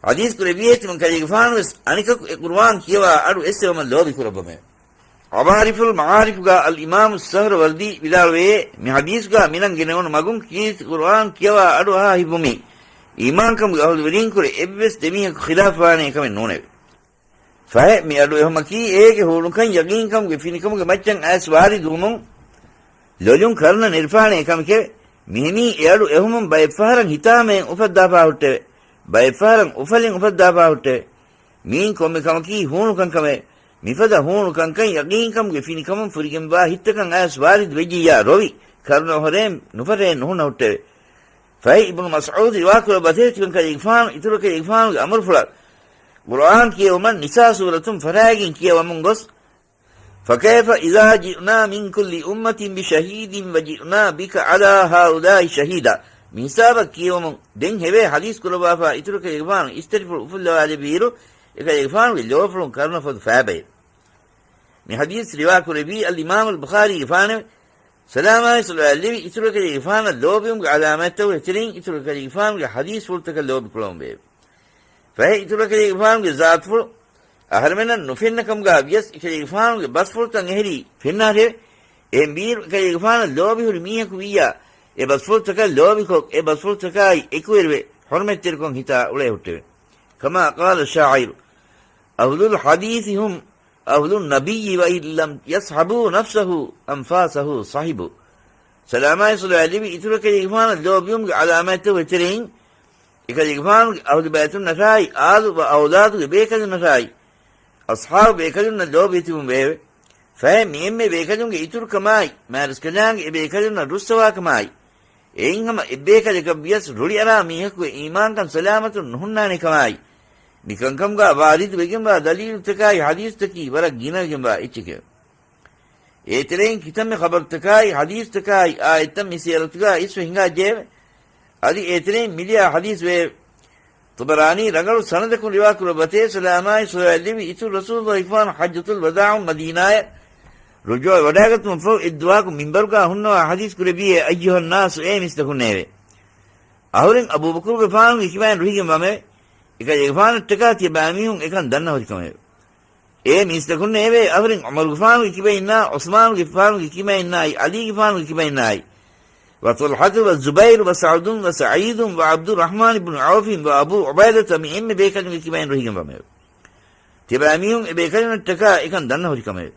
ޙަދީޘް ކުރެއްވިއޭ ތިމަން ކަލޭގެފާނުވެސް އަނެކަކު އެ ޤުރުއާން ކިޔަވާ އަޑު އެއްސެވުމަށް ލޯބި ކުރައްވަމެވެ. ޢަވާރިފުލް މަޢާރިފުގާ އަލްއިމާމު ސަހްރަވަރްދީ ވިދާޅުވެޔޭ، މި ޙަދީޘްގާ މިނަން ގެނެވުނު މަގުން ކީރިތި ޤުރުއާން ކިޔަވާ އަޑު އަހާ ހިއްވުމީ، އީމާންކަމުގެ އަހުލުވެރީންކުރެ އެއްވެސް ދެމީހަކު ޚިލާފުވާނޭ ކަމެއް ނޫނެވެ. ފަހެ މި އަޑު އެހުމަކީ އޭގެ ހޫނުކަން ޔަޤީންކަމުގެ ފިނިކަމުގެ މައްޗަށް އައިސް ވާރިދުވުމުން ލޮލުން ކަރުނަ ނެރެފާނޭ ކަމެކެވެ. މިހެނީ އެ އަޑު އެހުމުން ބައެއްފަހަރަށް ހިތާމައެއް އުފައްދާފާ ހުއްޓެވެ. ބައެއްފަހަރަށް އުފަލެއް އުފައްދާފާ ހުއްޓެވެ. މިއިން ކޮންމެ ކަމަކީ ހޫނުކަންކަމެވެ. މިފަދަ ހޫނުކަންކަން ޔަޤީންކަމުގެ ފިނިކަމުން ފުރިގެންވާ ހިތްތަކަށް އައިސް ވާރިދު ވެއްޖިއްޔާ ރޮވި، ކަރުނަ އޮހޮރޭން ނުފަށޭން ނުހުންނަ ހުއްޓެވެ. ފަހެ އިބްނު މަސްޢޫދު ރިވާކުރައްވަތޭ ތިމަން ކަލޭގެފާނު އިތުރު ކަލޭގެފާނުގެ އަމުރުފުޅަށް ޤުރުއާން ކިޔެވުމަށް ނިސާ ސޫރަތުން ފަށާގެން ކިޔަވަމުން ގޮސް، فَكَيْفَ إِذَا جِئْنَا مِنْ كُلِّ أُمَّةٍ بِشَهِيدٍ وَجِئْنَا بِكَ عَلَىٰ هَٰؤُلَاءِ شَهِيدًا. މި ހިސާބަށް ކިޔެވުމުން ދެން ހެވޭ ޙަދީޘް ކުރައްވާފާ އިތުރު ކަލޭގެފާނު އިސްތަށިފުޅު އުފުއްލަވާލެއްވިއިރު، އެކަލޭގެފާނުގެ ލޯފުޅުން ކަރުނަފޮދު ފާބައެވެ. މި ޙަދީޘް ރިވާކުރެއްވީ އަލްއިމާމު އަލްބުޚާރީގެފާނެވެ. ސަލާމާއި ޞަލަވާތް ލިބި އިތުރު ކަލޭގެފާނަށް ލޯބިވުމުގެ ޢަލާމާތްތަކުގެ ތެރެއިން އިތުރު ކަލޭގެފާނުގެ ޙަދީޘްފުޅުތަކަށް ލޯބިކުޅަވުން ބޭއެވެ. ފަހެ އިތުރު ކަލޭގެފާނުގެ ޒާތުފުޅު އަހަރެމެންނަށް ނުފެންނަ ކަމުގާ ވިޔަސް، އެކަލޭގެފާނުގެ ބަސްފުޅުތައް އެހެރީ ފެންނާށެވެ. އެހެންވީއިރު، އެކަލޭގެފާނަށް ލޯބިހުރި މީހަކު ވިއްޔާ، އެ ބަސްފުޅުތަކަށް ލޯބިކޮށް، އެ ބަސްފުޅުތަކާއި އެކުވެރިވެ، ޙުރުމަތްތެރިކޮށް ހިތާ އުޅޭ ހުއްޓެވެ. كَمَا قَالَ الشَّاعِرُ، أَهْلُ الْحَدِيثِ هُمْ أَهْلُ النَّبِيِّ وَإِنْ لَمْ يَصْحَبُوا نَفْسَهُ أَنْفَاسَهُ صَحِبُوا. ސަލާމާއި ޞަލަވާތް ލިބި އިތުރު ކަލޭގެފާނަށް ލޯބިވުމުގެ ޢަލާމާތްތަކުގެ ތެރެއިން، އެކަލޭގެފާނުގެ އަހުލުބައިތުންނަށާއި، އާލު ވަ އައުލާދުގެ ބޭކަލުންނަށާއި، އަޞްޙާބު ބޭކަލުންނަށް ލޯބިވެތިބުން ވެއެވެ. ފަހެ މި އެންމެ ބޭކަލުންގެ އިތުރުކަމާއި، މާތްރަސްކަލާނގެ އެ ބޭކަލުންނަށް ރުއްސަވާކަމާއި، އެއިން ހަމަ އެއްބޭކަލަކަށްވިޔަސް ރުޅިއަރާ މީހަކު އެ އީމާންކަން ސަލާމަތުން ނުހުންނާނެ ކަމާއި، މި ކަންކަމުގަ ވާރިދުވެގެންވާ ދަލީލުތަކާއި ޙަދީޘްތަކީ ވަރަށް ގިނަވެގެންވާ އެއްޗެކެވެ. އޭތެރެއިން ކިތަންމެ ޚަބަރުތަކާއި ޙަދީޘްތަކާއި އާޔަތްތައް މި ސިޔަރަތުގަ އިސްވެ ހިނގާއްޖެއެވެ. އަދި އޭތެރެއިން މިލިޔާ ޙަދީޘް ވެއެވެ. ޠަބަރާނީ ރަނގަޅު ސަނަދަކުން ރިވާކުރައްވަތޭ، ސަލާމާއި ޞަލަވާތްލެއްވި އިތުރު ރަސޫލުﷲ ފާން ޙައްޖަތުލް ވަދާޢުން މަދީނާޔަށް ރުޖޫޢަވެވަޑައިގަތުމަށްފަހު އެއްދުވަހަކު މިންބަރުގަ ހުންނަވާ ޙަދީޘް ކުރެއްވިއޭ، أيها الناس، އޭ މީސްތަކުންނޭވެ! އަހުރެން އަބޫބަކުރުގެފާނުގެ ކިބައިން ރުހިގެން ވަމެވެ. އެކަލޭގެފާނަށްޓަކާ ތިޔަބައިމީހުން އެކަން ދަންނަ ހުރިކަމެވެ. އޭ މީސްތަކުންނޭވެ! އަހުރެން ޢުމަރުގެފާނުގެ ކިބައިންނާ، ޢުސްމާނުގެފާނުގެ ކިބައިންނާއި، ޢަލީގެފާނުގެ ކިބައިންނާއި، وطلحة والزبير وسعد وسعيد وعبد الرحمن بن عوف وأبو عبيدة، މި އެންމެ ބޭކަލުންގެ ކިބައިން ރުހިގެން ވަމެވެ. ތިޔަބައިމީހުން އެ ބޭކަލުންނަށްޓަކާ އެކަން ދަންނަ ހުރިކަމެވެ.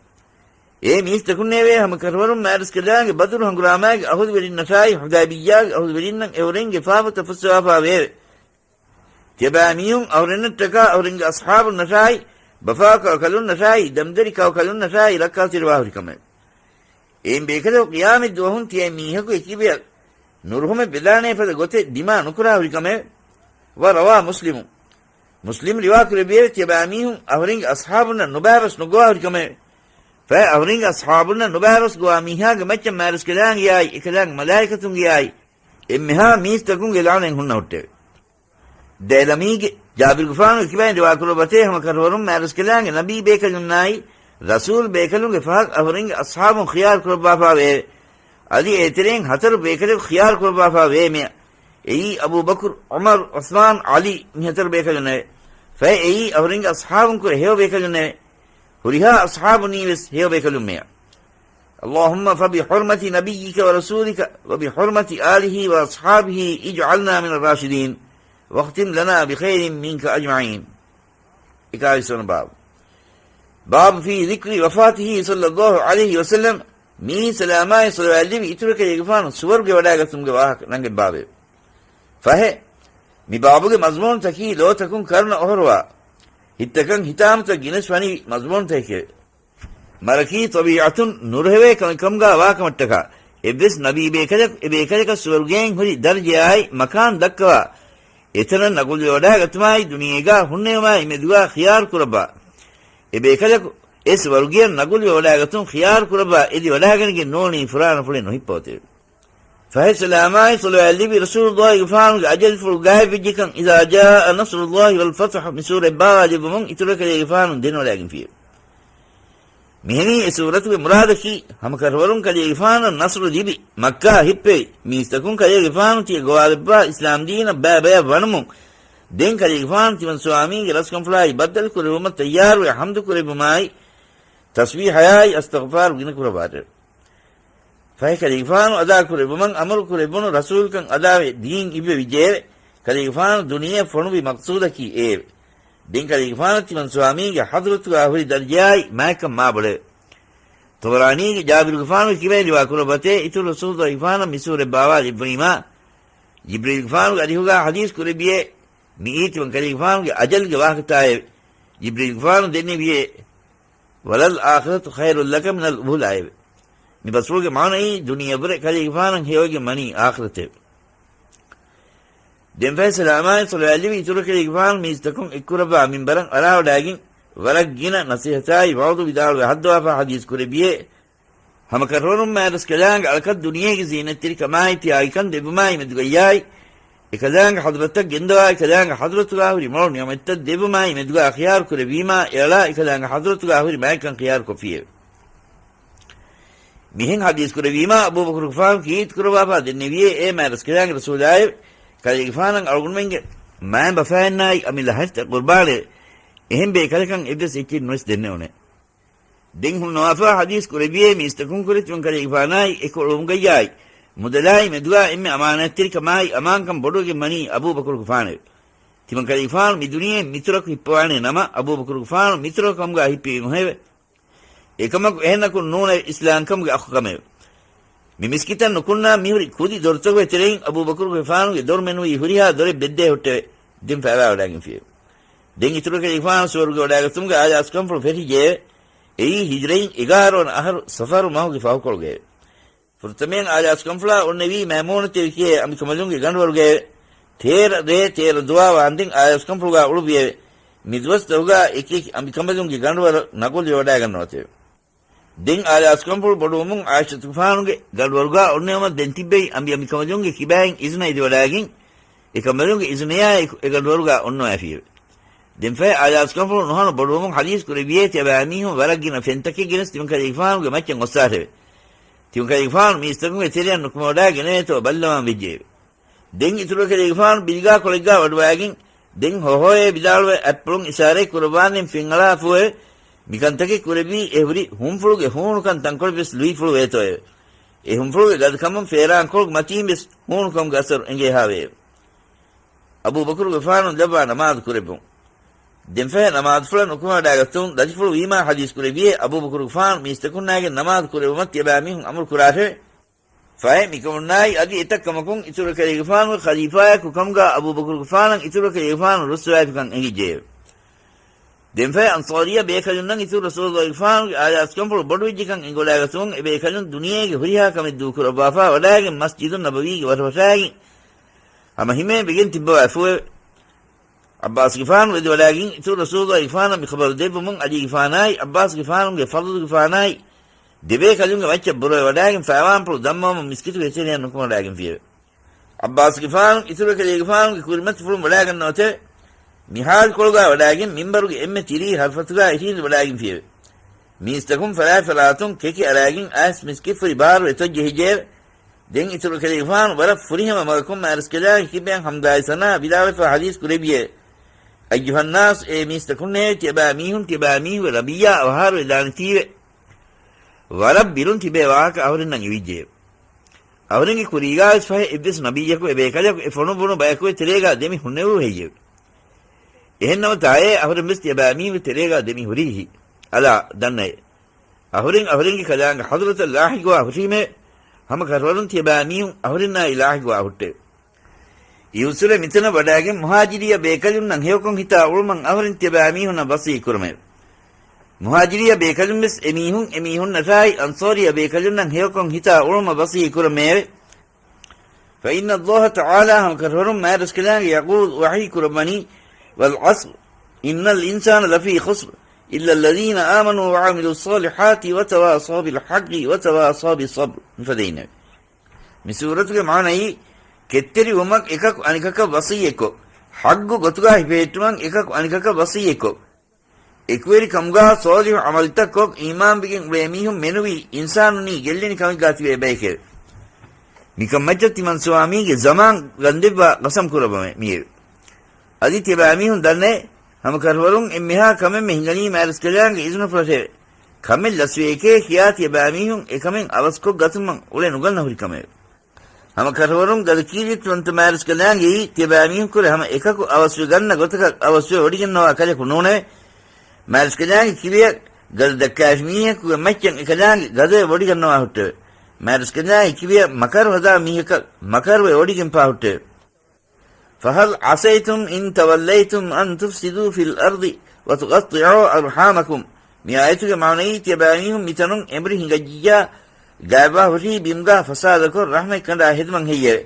އޭ މީސްތަކުންނޭވެ! ހަމަ ކަށަވަރުން މާތްރަސްކަލާނގެ ބަދުރު ހަނގުރާމާގެ އަހުލުވެރިންނަށާއި، ޙުދައިބިއްޔާގެ އަހުލުވެރިންނަށް އެހުރެންގެ ފާފަތައް ފުއްސަވާފާވެއެވެ. ތިޔަބައިމީހުން އަހުރެންނަށްޓަކާ އަހުރެންގެ އަޞްޙާބުންނަށާއި، ބަފާކައުކަލުންނަށާއި، ދަމްދެރިކައުކަލުންނަށާއި ރައްކާތެރިވާ ހުރިކަމެވެ. އެއިން ބޭކަލަކު ޤިޔާމަތްދުވަހުން ތިޔަ މީހަކު އެކިބަޔަށް ނުރުހުމެއް ވެދާނޭ ފަދަ ގޮތެއް ދިމާ ނުކުރާ ހުރިކަމެވެ. وروى مسلم، މުސްލިމް ރިވާކުރެއްވިއެވެ. ތިޔަބައިމީހުން އަހުރެންގެ އަޞްޙާބުންނަށް ނުބައިވެސް ނުގޮވާ ހުރިކަމެވެ. ފަހެ އަހުރެންގެ އަޞްޙާބުންނަށް ނުބައިވެސް ގޮވާ މީހާގެ މައްޗަށް މާތްރަސްކަލާނގެއާއި، އެކަލާނގެ މަލާއިކަތުންގެއާއި، އެންމެހާ މީސްތަކުންގެ ލަޢުނަތް ހުންނަ ހުއްޓެވެ. ދައިލަމީގެ ޖާބިރުގެފާނުގެ ކިބައިން ރިވާކުރައްވަތޭ، ހަމަ ކަށަވަރުން މާތްރަސްކަލާނގެ ނަބީ ބޭކަލުންނާއި، ރަސޫލް ބޭކަލުންގެ ފަހަތް އަހުރެންގެ އަޞްޙާބުން ޚިޔާރު ކުރައްވާފާވެއެވެ. އަދި އޭތެރެއިން ހަތަރު ބޭކަލަކު ޚިޔާރު ކުރައްވާފާވޭމެ. އެއީ އަބޫބަކުރު، ޢުމަރު، ޢުސްމާން، ޢަލީ މި ހަތަރު ބޭކަލުންނެވެ. ފަހެ އެއީ އަހުރެންގެ އަޞްޙާބުންކުރެ ހެޔޮ ބޭކަލުންނެވެ. ހުރިހާ އަޞްޙާބުނީވެސް ހެޔޮ ބޭކަލުންމެޔަށް. اللهم فبحرمة نبيك ورسولك وبحرمة آله وأصحابه اجعلنا من الراشدين واختم لنا بخير منك أجمعين. އެކާވީސް ވަނަ ބާބު. باب في ذكر وفاته صلى الله عليه وسلم، މީ ސަލާމާއި ޞަލަވާތްލެއްވި އިތުރު ކަލޭގެފާނު ސުވަރުގެ ވަޑައިގަތުމުގެ ވާހަކަ ނަންގެން ބާބެވެ. ފަހެ، މި ބާބުގެ މަޒުމޫނުތަކީ ލޯތަކުން ކަރުނަ އޮހޮރުވާ، ހިތްތަކަށް ހިތާމަތައް ގިނަސް ވަނިވި މަޒުމޫނުތަކެކެވެ. މަރަކީ ޠަބީޢަތުން ނުރުހެވޭ ކަމެއް ކަމުގަ ވާކަމަށްޓަކާ، އެއްވެސް ނަބީ ބޭކަލަކު އެ ބޭކަލަކަށް ސުވަރުގެއިން ހުރި ދަރަޖަޔާއި މަކާން ދައްކަވާ، އެތަނަށް ނަގުލުވެވަޑައިގަތުމާއި ދުނިޔޭގަ ހުންނެވުމާއި މެދުގަ ޚިޔާރު ކުރައްވާ، އެ ބޭކަލަކު އެ ސުވަރުގެއަށް ނަގުލުވެވަޑައިގަތުން ޚިޔާރު ކުރައްވާ އެދިވަޑައިގަނެގެން ނޫނީ ފުރާނަފުޅެއް ނުހިއްޕަވަތެވެ. ފަހެ ސަލާމާއި ޞަލަވާތްލެއްވި ރަސޫލުﷲގެފާނުގެ އަޖަލްފުޅު ގާތްވެއްޖެކަން، إذا جاء نصر الله والفتح، މި ސޫރަތް ބާވާލެއްވުމުން އިތުރު ކަލޭގެފާނު ދެނެވަޑައިގެންފިއެވެ. މިހެނީ އެ ސޫރަތުގެ މުރާދަކީ، ހަމަކަށަވަރުން ކަލޭގެފާނަށް ނަޞްރު ލިބި، މައްކާ ހިއްޕެވި، މީސްތަކުން ކަލޭގެފާނު ތިޔަ ގޮވާލައްވާ އިސްލާމްދީނަށް ބައިބަޔަށް ވަނުމުން، ދެން ކަލޭގެފާނު ތިމަން ސުވާމީގެ ރަސްކަންފުޅާއި ބައްދަލު ކުރެއްވުމަށް ތައްޔާރުވެ ޙަމްދު ކުރެއްވުމާއި، ތަސްބީޙަޔާއި އަސްތަޣުފާރު ގިނަ ކުރައްވާށެވެ. ފަހެ ކަލޭގެފާނު އަދާކުރެއްވުމަށް އަމުރު ކުރެއްވުނު ރަސޫލުކަން އަދާވެ ދީން އިއްވެވިއްޖެއެވެ. ކަލޭގެފާނު ދުނިޔެއަށް ފޮނުވި މަޤްޞޫދަކީ އެއެވެ. ދެން ކަލޭގެފާނަށް ތިމަން ސުވާމީގެ ޙަޟްރަތުގަ ހުރި ދަރަޖަޔާއި މާތްކަން މާ ބޮޑެވެ. ޠަބަރާނީގެ ޖާބިރުގެފާނުގެ ކިބައިން ރިވާ ކުރައްވަތޭ، އިތުރު ރަސޫލުﷲގެފާނަށް މި ސޫރަތް ބާވާލެއްވުނީމާ، ޖިބްރީލްގެފާނުގެ އަރިހުގަ ޙަދީޘް ކުރެއްވިއޭ، މިއީ ތިމަން ކަލޭގެފާނުގެ އަޖަލްގެ ވާހަކަތާއެވެ. ޖިބްރީލްގެފާނު ދެންނެވިއޭ، وللآخرة خير لك من الأولى އެވެ. މި ބަސްފުޅުގެ މާނައީ، ދުނިޔެއަށްވުރެ ކަލޭގެފާނަށް ހެޔޮވެގެން ވަނީ އާޚިރަތެވެ. ދެން ފަހެ ސަލާމާއި ޞަލަވާތްލެއްވި އިތުރު ކަލޭގެފާނު މީސްތަކުން އެއްކުރައްވާ މިންބަރަށް އަރާވަޑައިގެން، ވަރަށް ގިނަ ނަޞޭޙަތާއި ވަޢުޡު ވިދާޅުވެ ހައްދަވާފާ ޙަދީޘް ކުރެއްވިއޭ، ހަމަކަށަވަރުން މާތްރަސްކަލާނގެ އަޅަކަށް ދުނިޔޭގެ ޒީނަތްތެރިކަމާއި ތިޔާގިކަން ދެއްވުމާއި މެދުގައްޔާއި، އެކަލާނގެ ޙަޟްރަތަށް ގެންދަވާ އެކަލާނގެ ޙަޟްރަތުގަ ހުރި މޮޅު ނިޢުމަތްތައް ދެއްވުމާއި މެދުގަ ޚިޔާރު ކުރެއްވީމާ، އެއަޅާ އެކަލާނގެ ޙަޟްރަތުގަ ހުރި މާތްކަން ޚިޔާރު ކޮށްފިއެވެ. މިހެން ޙަދީޘް ކުރެއްވީމާ، އަބޫބަކުރުގެފާނު ކީރިތި ކުރައްވާފާ ދެންނެވިއޭ، އޭ މާތްރަސްކަލާނގެ ރަސޫލާއެވެ. ކަލޭގެފާނަށް އަޅުގަނޑުމެންގެ މައިންބަފައިންނާއި އަމިއްލަ ހަށިތައް ޤުރްބާނެވެ. އެހެން ބޭކަލަކަށް އެއްވެސް އެއްޗެއް ނުވެސް ދެންނެވުނޭ. ދެން ހުންނަވާފާ ޙަދީޘް ކުރެއްވިއޭ، މީސްތަކުންކުރެ ތިމަން ކަލޭގެފާނާއި އެކު އުޅުމުގައްޔާއި، މުދަލާއި މެދުގަ އެންމެ އަމާނާތްތެރިކަމާއި އަމާންކަން ބޮޑުވެގެން ވަނީ އަބޫބަކުރުގެފާނެވެ. ތިމަން ކަލޭގެފާނު މި ދުނިޔެއިން މިތުރަކު ހިއްޕަވާނޭ ނަމަ، އަބޫބަކުރުގެފާނު މިތުރަކު ކަމުގަ ހިއްޕެވީ ނުހެވެ. އެކަމަކު އެހެނަކުން ނޫނެވެ. އިސްލާމްކަމުގެ އަޚުކަމެވެ. މި މިސްކިތަށް ނުކުންނާ މިހުރި ކުދި ދޮރުތަކުގެ ތެރެއިން އަބޫބަކުރުގެފާނުގެ ދޮރު މެނުވީ ހުރިހާ ދޮރެއް ބެއްދޭ ހުއްޓެވެ. ދެން ފައިވާވަޑައިގެންފިއެވެ. ދެން އިތުރުކަލޭގެފާނު ސުވަރުގެ ވަޑައިގަތުމުގެ އާޔާސްކަންފުޅު ފެށިއްޖެއެވެ. އެއީ ހިޖްރައިން އެގާރަ ވަނަ އަހަރު ސަފަރު މަހުގެ ފަހުކޮޅުގައެވެ. ފުރަތަމައިން އާޔާސްކަންފުޅާ އޮންނެވީ މައިމޫނަތެވެ ކިޔޭ އަނބިކަނބަލުންގެ ގަނޑުވަރުގައެވެ. ތޭރަ ރޭ ތޭރަ ދުވާ ވާންދެން އާޔާސްކަންފުޅުގާ އުޅުއްވިއެވެ. މި ދުވަސްތަކުގާ އެކިއެކި އަނބިކަނބަލުންގެ ގަނޑުވަރަށް ނަގުލުވެވަޑައިގަންނަވަތެވެ. ދެން އާޔާސްކަންފުޅު ބޮޑުވުމުން އާއިޝަތުގެފާނުގެ ގަނޑުވަރުގާ އޮންނެވުމަށް ދެން ތިއްބެވި އަނބިއަނބިކަނބަލުންގެ ކިބައިން އިޒުނަ އެދިވަޑައިގެން، އެކަނބަލުންގެ އިޒުނަޔާއެކު އެ ގަނޑުވަރުގާ އޮންނަވައިފިއެވެ. ދެންފަހެ އާޔާސްކަންފުޅު ނުހަނު ބޮޑުވުމުން ޙަދީޘް ކުރެއްވިއޭ ތިޔަބައިމީހުން ވަރަށް ގިނަ ފެންތަކެއް ގެނެސް ތިމަންކަލޭގެފާނުގެ މައްޗަށް އޮއްސާށެވެ. ތިމަންކަލޭގެފާނު މީސްތަކުންގެ ތެރެއަށް ނުކުމެވަޑައި ގެނެވޭތޯ ބައްލަވާން ވެއްޖެއެވެ. ދެން އިތުރުކަލޭގެފާނު ބިލްގާކޮޅެއްގާ ވަޑުވައިގެން، ދެން ހޮހޮއޭ ވިދާޅުވެ އަތްޕުޅުން އިޝާރަތް ކުރައްވާންދެން ފެންއަޅާފޫއެވެ. މިކަންތަކެއް ކުރެއްވީ އެ ހުރި ހުންފުޅުގެ ހޫނުކަން ތަންކޮޅެއްވެސް ލުއިފުޅުވޭތޯއެވެ. އެ ހުންފުޅުގެ ގަދަކަމުން ފޭރާންކޮޅުގެ މަތީންވެސް ހޫނުކަމުގެ އަސަރު އެނގޭހާވެއެވެ. އަބޫބަކުރުގެފާނު ލައްވާ ނަމާދު ކުރެއްވުން. ދެންފަހެ ނަމާދުފުޅަށް ނުކުމެވަޑައިގަތުން ދަތިފުޅު ވީމާ ޙަދީޘް ކުރެއްވިއޭ އަބޫބަކުރުގެފާނު މީސްތަކުންނާއިގެން ނަމާދު ކުރެއްވުމަށް ތިޔަބައިމީހުން އަމުރު ކުރާށެވެ. ފަހެ މިކަމުންނާއި އަދި އެތައް ކަމަކުން އިތުރުކަލޭގެފާނުގެ ޚަލީފާއަކު ކަމުގާ އަބޫބަކުރުގެފާނަށް އިތުރުކަލޭގެފާނު ރުއްސުވައިފިކަން އެނގިއްޖެއެވެ. ދެންފަހެ އަންޞާރިއްޔަ ބޭކަލުންނަށް އިތުރު ރަސޫލުﷲގެފާނުގެ އާޔާސްކަންފުޅު ބޮޑުވެއްޖެކަން އެނގިވަޑައިގަތުމުން އެބޭކަލުން ދުނިޔޭގެ ހުރިހާ ކަމެއް ދޫކުރައްވާފާ ވަޑައިގެން މަސްޖިދުއްނަބަވީގެ ވަށަވަށާގެން ހަމަ ހިމޭން ވެގެން ތިއްބަވައިފޫއެވެ. ޢައްބާސްގެފާނު ވެދިވަޑައިގެން އިތުރު ރަސޫލުﷲގެފާނަށް މި ޚަބަރު ދެއްވުމުން ޢަލީގެފާނާއި ޢައްބާސްގެފާނުގެ ފަޟުލުގެފާނާއި ދެބޭކަލުންގެ މައްޗަށް ބުރަވެވަޑައިގެން ފައިވާންޕުޅު ދަންމަވަމުން މިސްކިތުގެ ތެރެއަށް ނުކުމެވަޑައިގެންފިއެވެ. ޢައްބާސްގެފާނު އިތުރުކަލޭގެފާނުގެ ކުރިމަތިފުޅުން ވަޑައިގަންނަވަތެވެ. މި ޙާލުކޮޅުގާ ވަޑައިގެން މިންބަރުގެ އެންމެ ތިރީ ހަރުފަތުގާ އިށީނދެވަޑައިގެންފިއެވެ. މީސްތަކުން ފަރާތްފަރާތުން ކެކި އަރާގެން އައިސް މިސްކިތްފުރި ބާރު އެތޮއްޖެހިއްޖެއެވެ. ދެން އިތުރުކަލޭގެފާނު ވަރަށް ފުރިހަމަ މަގަކުން މާރަސްކަލާނގެ ކިބައިން ޙަމްދާއި ސަނާ ވިދާޅުވެފާ ޙަދީޘް ކުރެއްވިއެވެ. އައްޔުހައްނާސް، އޭ މީސްތަކުންނޭވެ! ތިޔަބައިމީހުން ތިޔަބައިމީހުންގެ ރަބިއްޔާ އަވަހާރަވެދާނެތީވެ. ވަރަށް ބިރުން ތިބޭ ވާހަކަ އަހުރެންނަށް އިވިއްޖެއެވެ. އަހުރެންގެ ކުރީގާވެސް ފަހެ އެއްވެސް ނަބިއްޔަކު އެބޭކަލަކު އެ ފޮނުއްވުނު ބަޔަކު އެ ތެރޭގާ ދެމި ހުންނެވު ހެއްޔެވެ؟ އެހެންނަމަ ތާއޭ އަހުރެންވެސް ތިޔަބައިމީހުންގެ ތެރޭގާ ދެމި ހުރީހީ. އަލާ ދަންނައޭ! އަހުރެން އަހުރެންގެ ކަލާނގެ ޙަޟްރަތަށް ލާޙިޤުވާ ހުށީމެވެ. ހަމަ ކަށަވަރުން ތިޔަބައިމީހުން އަހުރެންނާއި ލާޙިޤުވާ ހުއްޓެވެ. އިއުސުރެ މިތަނަށް ވަޑައިގެން މުހާޖިރިއްޔަ ބޭކަލުންނަށް ހެޔޮކޮށް ހިތާ އުޅުމަށް އަހުރެން ތިޔަބައިމީހުންނަށް ވަޞީ ކުރަމެވެ. މުހާޖިރިއްޔަ ބޭކަލުންވެސް އެމީހުން އެމީހުންނަށާއި އަންޞާރިއްޔަ ބޭކަލުންނަށް ހެޔޮކޮށް ހިތާ އުޅުމަށް ވަޞީ ކުރަމެއެވެ. فإن الله تعالى، ހަމަ ކަށަވަރުން މާތްރަސްކަލާނގެ، يقول، ވަޙީ ކުރައްވަނީ، والعصر إن الإنسان لفي خسر إلا الذين آمنوا وعملوا الصالحات وتواصوا بالحق وتواصوا بالصبر. މިފަދައިންނެވެ. މި ސޫރަތުގެ މާނައީ، ކެތްތެރިވުމަށް އެކަކު އަނެކަކަށް ވަޞިއްޔަތްކޮށް، ޙައްޤު ގޮތުގާ ހިފެހެއްޓުމަށް އެކަކު އަނެކަކަށް ވަޞިއްޔަތްކޮށް، އެކުވެރިކަމުގާ ޞާލިޙު ޢަމަލުތައްކޮށް، އީމާންވެގެން އުޅޭ މީހުން މެނުވީ އިންސާނުންނީ ގެއްލެނި ކަމެއްގާ ތިބޭ ބައެކެވެ. މިކަންމައްޗަށް ތިމަން ސުވާމީގެ ޒަމާން ގަންދެއްވާ ޤަސަމް ކުރައްވަމެ މިއެވެ. އަދި ތިޔަބައިމީހުން ދަންނައޭ، ހަމަ ކަށަވަރުން އެންމެހާ ކަމެއްމެ ހިނގަނީ މާތްރަސްކަލާނގެ އިޒުނަފުޅަށެވެ. ކަމެއް ލަސްވެޔެކޭ ކިޔާ ތިޔަބައިމީހުން އެކަމެއް އަވަސްކޮށް ގަތުމަށް އުޅެނުގަންނަ ހުރި ކަމެވެ. ހަމަ ކަށަވަރުން ގަދަކީރިތިވަންތަ މާތްރަސްކަލާނގެއީ ތިޔަބައިމީހުންކުރެ ހަމަ އެކަކު އަވަސްވެ ގަންނަ ގޮތަކަށް އަވަސްވެ ވޮޑިގަންނަވާ ކަލަކު ނޫނެވެ. މާތްރަސްކަލާނގެ ކިބަޔަށް ގަދަ ދައްކާފި މީހަކުގެ މައްޗަށް އެކަލާނގެ ގަދަވެ ވޮޑިގަންނަވާ ހުއްޓެވެ. މާތްރަސްކަލާނގެ ކިބަޔަށް މަކަރު ހަދާ މީހަކަށް މަކަރުވެ ވޮޑިގެންފާ ހުއްޓެވެ. فهل عسيتم إن توليتم أن تفسدوا في الأرض وتقطعوا أرحامكم. މި އާޔަތުގެ މާނައީ ތިޔަބައިމީހުން މިތަނުން އެނބުރި ހިނގައްޖިއްޔާ، ގާތްވާ ހުށީ ބިމުގާ ފަސާދަކޮށް ރަޙްމަތް ކަނޑާ ހެދުމަށް ހެއްޔެވެ؟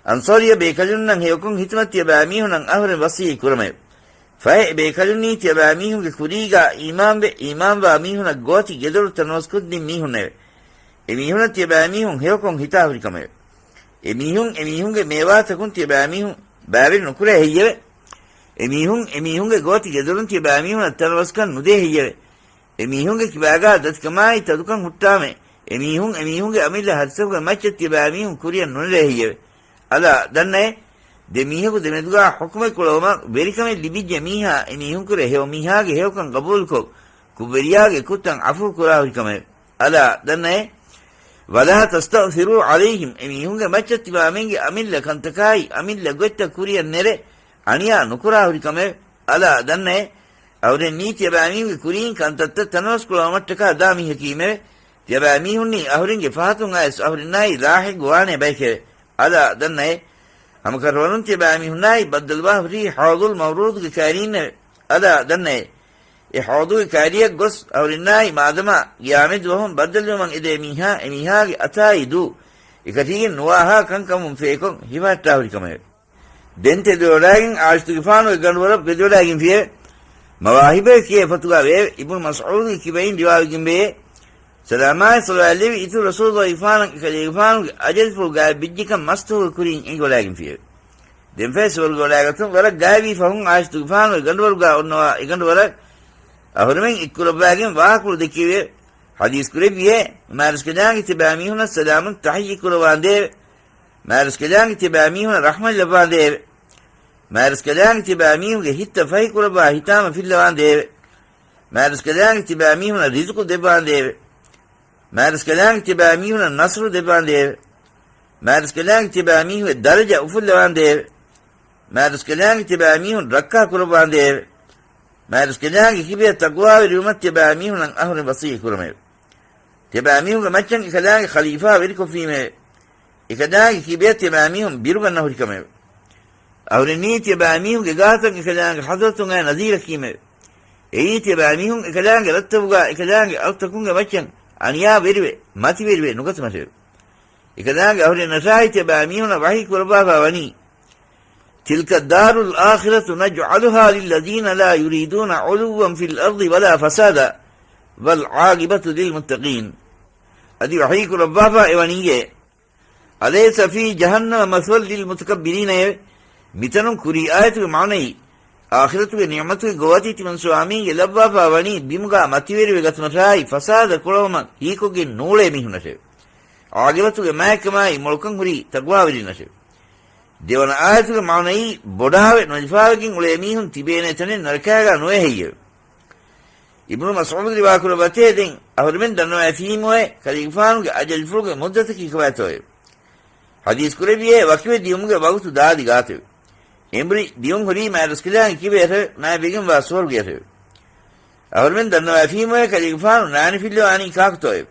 އަންޞާރިއްޔަ ބޭކަލުންނަށް ހެޔޮކޮށް ހިތުމަށް ތިޔަބައިމީހުނަށް އަހުރެން ވަޞީ ކުރަމެވެ. ފަހެ އެ ބޭކަލުންނީ ތިޔަބައިމީހުންގެ ކުރީގާ އީމާންވެ، އީމާންވާ މީހުނަށް ގޯތި ގެދޮރު ތަނަވަސްކޮށްދިން މީހުންނެވެ. އެމީހުނަށް ތިޔަބައިމީހުން ހެޔޮކޮށް ހިތާހުރިކަމެވެ. އެމީހުން އެމީހުންގެ މޭވާތަކުން ތިޔަބައިމީހުން ބައިވެރި ނުކުރޭ ހެއްޔެވެ؟ އެމީހުން އެމީހުންގެ ގޯތި ގެދޮރުން ތިޔަބައިމީހުނަށް ތަނަވަސްކަން ނުދޭ ހެއްޔެވެ؟ އެމީހުންގެ ކިބާގާ ދަތިކަމާއި ތަދުކަން ހުއްޓާމެ، އެމީހުން އެމީހުންގެ އަމިއްލަ ހައްސަކުގެ މައްޗަށް ތިޔަބައިމީހުން ކުރިއަށް ނުނެރޭ ހެއްޔެވެ؟ އަލާ ދަންނައޭ! ދެ މީހަކު ދެމެދުގާ ޙުކުމެއް ކުޅަވުމަށް ވެރިކަމެއް ލިބިއްޖެ މީހާ އެމީހުންކުރެ ހެޔޮ މީހާގެ ހެޔޮކަން ޤަބޫލުކޮށް، ކުށްވެރިޔާގެ ކުށްތައް ޢަފޫ ކުރާހުރިކަމެވެ. އަލާ ދަންނައޭ! ولا تستأثروا عليهم، އެމީހުންގެ މައްޗަށް ތިބާމެންގެ އަމިއްލަ ކަންތަކާއި އަމިއްލަ ގޮތްތައް ކުރިއަށް ނެރެ އަނިޔާ ނުކުރާހުރިކަމެވެ. އަލާ ދަންނައޭ! އަހުރެންނީ ތިޔަބައިމީހުންގެ ކުރީން ކަންތައްތައް ތަނަވަސްކުޅަވުމަށްޓަކާ ދާ މީހަކީމެވެ. ތިޔަބައިމީހުންނީ އަހުރެންގެ ފަހަތުން އައިސް އަހުރެންނާއި ލާޙިޤު ވާނޭ ބައެކެވެ. އަލާ ދަންނައޭ! ހަމަކަށަވަރުން ތިޔަބައިމީހުންނާއި ބައްދަލުވާ ހުރީ ޙައުޟުލް މައުރޫދުގެ ކައިރީންނެވެ. އަދާ ދަންނައޭ، އެ ޙައުޟުގެ ކައިރިއަށް ގޮސް އަހުރެންނާއި މާދަމާ ގިޔާމެތް ދުވަހުން ބައްދަލުވުމަށް އެދޭ މީހާ އެ މީހާގެ އަތާއި ދޫ އެކަތީގެން ނުވާހާ ކަންކަމުން ފޭކޮށް ހިފަހައްޓާ ހުރި ކަމެވެ. ދެން ތެދުވެވަޑައިގެން ޢާއިޝަތުގެފާނުގެ ގަނޑުވަރަށް ވެދެވަޑައިގެންފިއެވެ. މަވާހިބޭ ކިޔޭ ފޮތުގަ ވެއެވެ. އިބްނު މަސްޢޫދުގެ ކިބައިން ރިވާވެގެންވެއޭ، ސަލާމާއި ޞަލަވާތްލެވި އިތުރު ރަސޫލުގެފާނަށް އެކަލޭގެފާނުގެ އަޖަލްފުޅު ގާތް ވެއްޖެކަން މަސްތުވަގު ކުރިން އެނގިވަޑައިގެންފިއެވެ. ދެންފަހެ ސުވަރުގެވަޑައިގަތުން ވަރަށް ގާތްވީ ފަހުން ޢާއިޝަތުގެފާނުގެ ގަނޑުވަރުގާ އޮންނަވާ އެގަނޑުވަރަށް އަހުރެމެން އެއްކުރައްވާގެން ވާހަކަފުޅު ދެއްކެވިއެވެ. ޙަދީޘް ކުރެއްވިއޭ، މާތްރަސްކަލާނގެ ތިބާމީހުނަށް ސަލާމުން ތަޙިއްޔަތް ކުރައްވާނދޭވެ. މާތްރަސްކަލާނގެ ތިބާމީހުނަށް ރަޙްމަތް ލައްވާނދޭވެ. މާތްރަސްކަލާނގެ ތިބާމީހުންގެ ހިތްތައް ފަހިކުރައްވާ ހިތާމަ ފިއްލަވާނދޭވެ. މާތްރަސްކަލާނގެ ތިބާމީހުނަށް ރިޒުޤު ދެއްވާނދޭވެ. މާތްރަސްކަލާނގެ ތިބާމީހުނަށް ނަޞްރު ދެއްވާނދޭވެ. މާތްރަސްކަލާނގެ ތިބާމީހުންގެ ދަރަޖަ އުފުއްލަވާނދޭވެ. މާތްރަސްކަލާނގެ ތިބާމީހުން ރައްކާ ކުރައްވާނދޭވެ. މާތްރަސްކަލާނގެ ކިބަޔަށް ތަޤްވާވެރިވުމަށް ތިބާމީހުނަށް އަހުރެން ވަޞިއްޔަތް ކުރަމެވެ. ތިބާމީހުންގެ މައްޗަށް އެކަލާނގެ ޚަލީފާ ވެރިކޮށްފީމެވެ. އެކަލާނގެ ކިބަޔަށް ތިބާމީހުން ބިރުގަންނަ ހުރިކަމެވެ. އަހުރެންނީ ތިބާމީހުންގެ ގާތަށް އެކަލާނގެ ޙަޟްރަތުން އައި ނަޒީރަކީމެވެ. އެއީ ތިބާމީހުން އެކަލާނގެ ރަށްތަކުގާ އެކަލާނގެ އަޅުތަކުންގެ މައްޗަށް އަނިޔާވެރިވެ، މަތިވެރިވެ ނުގަތުމަށެވެ. އެކަލާނގެ އަހުރެންނަށާއި ތިބާމީހުނަށް ވަޙީ ކުރައްވާފާ ވަނީ، تلك الدار الآخرة نجعلها للذين لا يريدون علوا في الأرض ولا فسادا والعاقبة للمتقين. އަދި ވަޙީ ކުރައްވާފާ އެވަނީއޭ، أليس في جهنم مثوى للمتكبرين އެވެ. މިތަނުން ކުރީ އާޔަތުގެ މާނައީ، އާޚިރަތުގެ ނިޢުމަތުގެ ގޮވަތީ ތިމަން ސުވާމީންގެ ލައްވާފާ ވަނީ ބިމުގާ މަތިވެރިވެ ގަތުމަށާއި ފަސާދަ ކުޅަވުމަށް ހީކޮށްގެން ނޫޅޭ މީހުންނަށެވެ. ޢާގިބަތުގެ މާތްކަމާއި މޮޅުކަން ހުރީ ތަޤްވާވެރިންނަށެވެ. ދެވަނަ އާޔަތުގެ މާނައީ، ބޮޑާވެ ނުލިފާވެގެން އުޅޭ މީހުން ތިބޭނޭ ތަނެއް ނަރަކާގާ ނުވޭ ހެއްޔެވެ؟ އިބްނު މަސްޢޫދު ރިވާކުރައްވަތޭ، ދެން އަހުރެމެން ދަންނަވައިފީމުއޭ ކަލޭގެފާނުގެ އަޖަލްފުޅުގެ މުއްދަތަކީ ކޮބާތޯއެވެ؟ ޙަދީޘް ކުރެއްވިއޭ، ވަކިވެ ދިޔުމުގެ ވަގުތު ދާދި ގާތެވެ. އެނބުރި ދިޔުން ހުރީ މާތްރަސްކަލާނގެ ކިބަޔަށެވެ. މާތްވެގެންވާ ސުވަރުގެއަށެވެ. އަހުރެމެން ދަންނަވައިފީމުއޭ ކަލޭގެފާނު ނާނިފިއްލަވާނީ ކާކުތޯއެވެ؟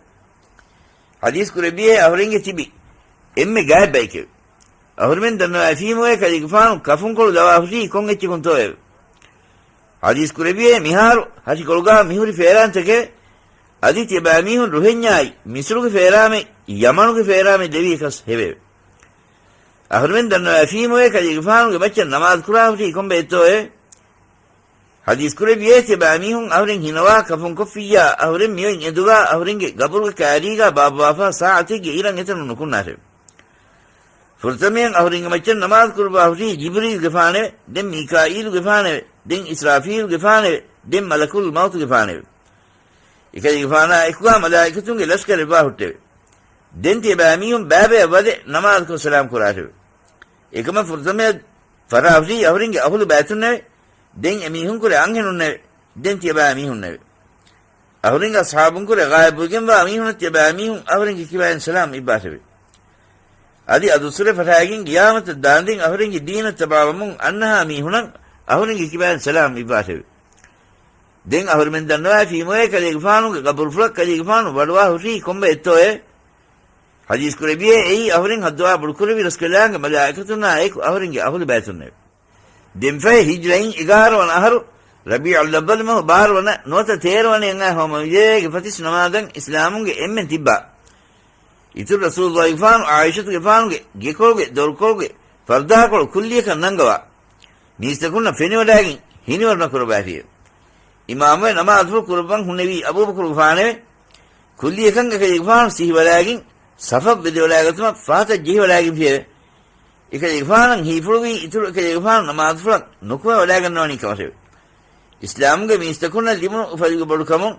ޙަދީޘް ކުރެއްވިއޭ، އަހުރެންގެ ތިބި އެންމެ ގާތް ބައެކެވެ. އަހުރެމެން ދަންނަވައިފީމުއޭ ކަލޭގެފާނު ކަފުންކޮޅު ލަވާ ހުށީ ކޮން އެއްޗަކުންތޯއެވެ؟ ޙަދީޘް ކުރެއްވިއޭ، މިހާރު ހަށިކޮޅުގާ މިހުރި ފޭރާންތަކެވެ. އަދި ތިޔަބައިމީހުން ރުހެންޏާއި މިސްރުގެ ފޭރާމެއް، ޔަމަނުގެ ފޭރާމެއް ދެވިޔަކަސް ހެވެއެވެ. އަހުރެމެން ދަންނަވައިފީމުއޭ ކަލޭގެފާނުގެ މައްޗަށް ނަމާދު ކުރާ ހުށީ ކޮންބައެއްތޯއެވެ؟ ޙަދީޘް ކުރެއްވިއޭ، ތިޔަބައިމީހުން އަހުރެން ހިނަވާ ކަފުންކޮށްފިއްޔާ، އަހުރެން މިއޮތް އެނދުގާ އަހުރެންގެ ގަބުރުގެ ކައިރީގާ ބާއްވާފާ ސާޢަތެއްގެ އިރަށް އެތަނުން ނުކުންނާށެވެ. ފުރަތަމަޔަށް އަހުރެންގެ މައްޗަށް ނަމާދު ކުރައްވާ ހުށީ ޖިބްރީލުގެފާނެވެ. ދެން މީކާއީލުގެފާނެވެ. ދެން އިސްރާފީލުގެފާނެވެ. ދެން މަލަކުލް މައުތުގެފާނެވެ. އެކަލޭގެފާނާ އެކުގާ މަލާއިކަތުންގެ ލަޝްކަރެއް ވާ ހުއްޓެވެ. ދެން ތިޔަބައިމީހުން ބައިބައި ވަދެ ނަމާދުކޮށް ސަލާމް ކުރާށެވެ. އެކަމަށް ފުރަތަމަޔަށް ފަށާ ހުށީ އަހުރެންގެ އަހުލު ބައިތުންނެވެ. ދެން އެމީހުންކުރެ އަންހެނުންނެވެ. ދެން ތިޔަބައިމީހުންނެވެ. އަހުރެންގެ އަޞްޙާބުންކުރެ ޣާއިބުވެގެންވާ މީހުނަށް ތިޔަބައިމީހުން އަހުރެންގެ ކިބައިން ސަލާމް އިއްވާށެވެ. އަދި އަދުއްސުރެ ފަށާގެން ގިޔާމަތަށް ދާންދެން އަހުރެންގެ ދީނަށް ތަބާވަމުން އަންނަހާ މީހުނަށް އަހުރެންގެ ކިބައިން ސަލާމް އިއްވާށެވެ. ދެން އަހުރެމެން ދަންނަވައިފީމުއޭ ކަލޭގެފާނުގެ ގަބުރުފުޅަށް ކަލޭގެފާނު ވަޑުވާ ހުށީ ކޮންބައެއްތޯއޭ؟ ޙަދީޘް ކުރެއްވިއޭ، އެއީ އަހުރެން ހައްދަވާ ބޮޑުކުރެއްވި ރަސްކަލާނގެ މަލާއިކަތުންނާ އެކު އަހުރެންގެ އަހުލު ބައިތުންނެވެ. ދެންފަހެ ހިޖްރައިން އެގާރަ ވަނަ އަހަރު ރަބީޢުލްއައްވަލް މަހު ބާރަ ވަނަ ނުވަތަ ތޭރަ ވަނަ އަނގައި ހަމަވެއްޖެ ފަތިސް ނަމާދަށް އިސްލާމުންގެ އެންމެން ތިއްބާ. އިތުރު ރަސޫލުގެފާނު ޢާއިޝަތުގެފާނުގެ ގެކޮޅުގެ ދޮރުކޮޅުގެ ފަރްދާކޮޅު ކުއްލިއަކަށް ނަންގަވާ، މީސްތަކުންނަށް ފެނިވަޑައިގެން ހިނިވަރުނަ ކުރައްވައިފިއެވެ. އިމާމުވެ ނަމާދުފުޅު ކުރައްވަން ހުންނެވީ އަބޫބަކުރުގެފާނެވެ. ކުއްލިއަކަށް އެކަލޭގެފާނު ސިހިވަޑައިގެން ސަފަށް ވެދެވަޑައިގަތުމަށް ފަހަތަށް ޖެހިވަޑައިގެންފިއެވެ. އެކަލޭގެފާނަށް ހީފުޅުވީ އިތުރު އެކަލޭގެފާނު ނަމާދުފުޅަށް ނުކުމެވަޑައިގަންނަވަނީ ކަމަށެވެ. އިސްލާމުގެ މީސްތަކުންނަށް ލިބުނު އުފަލުގެ ބޮޑުކަމުން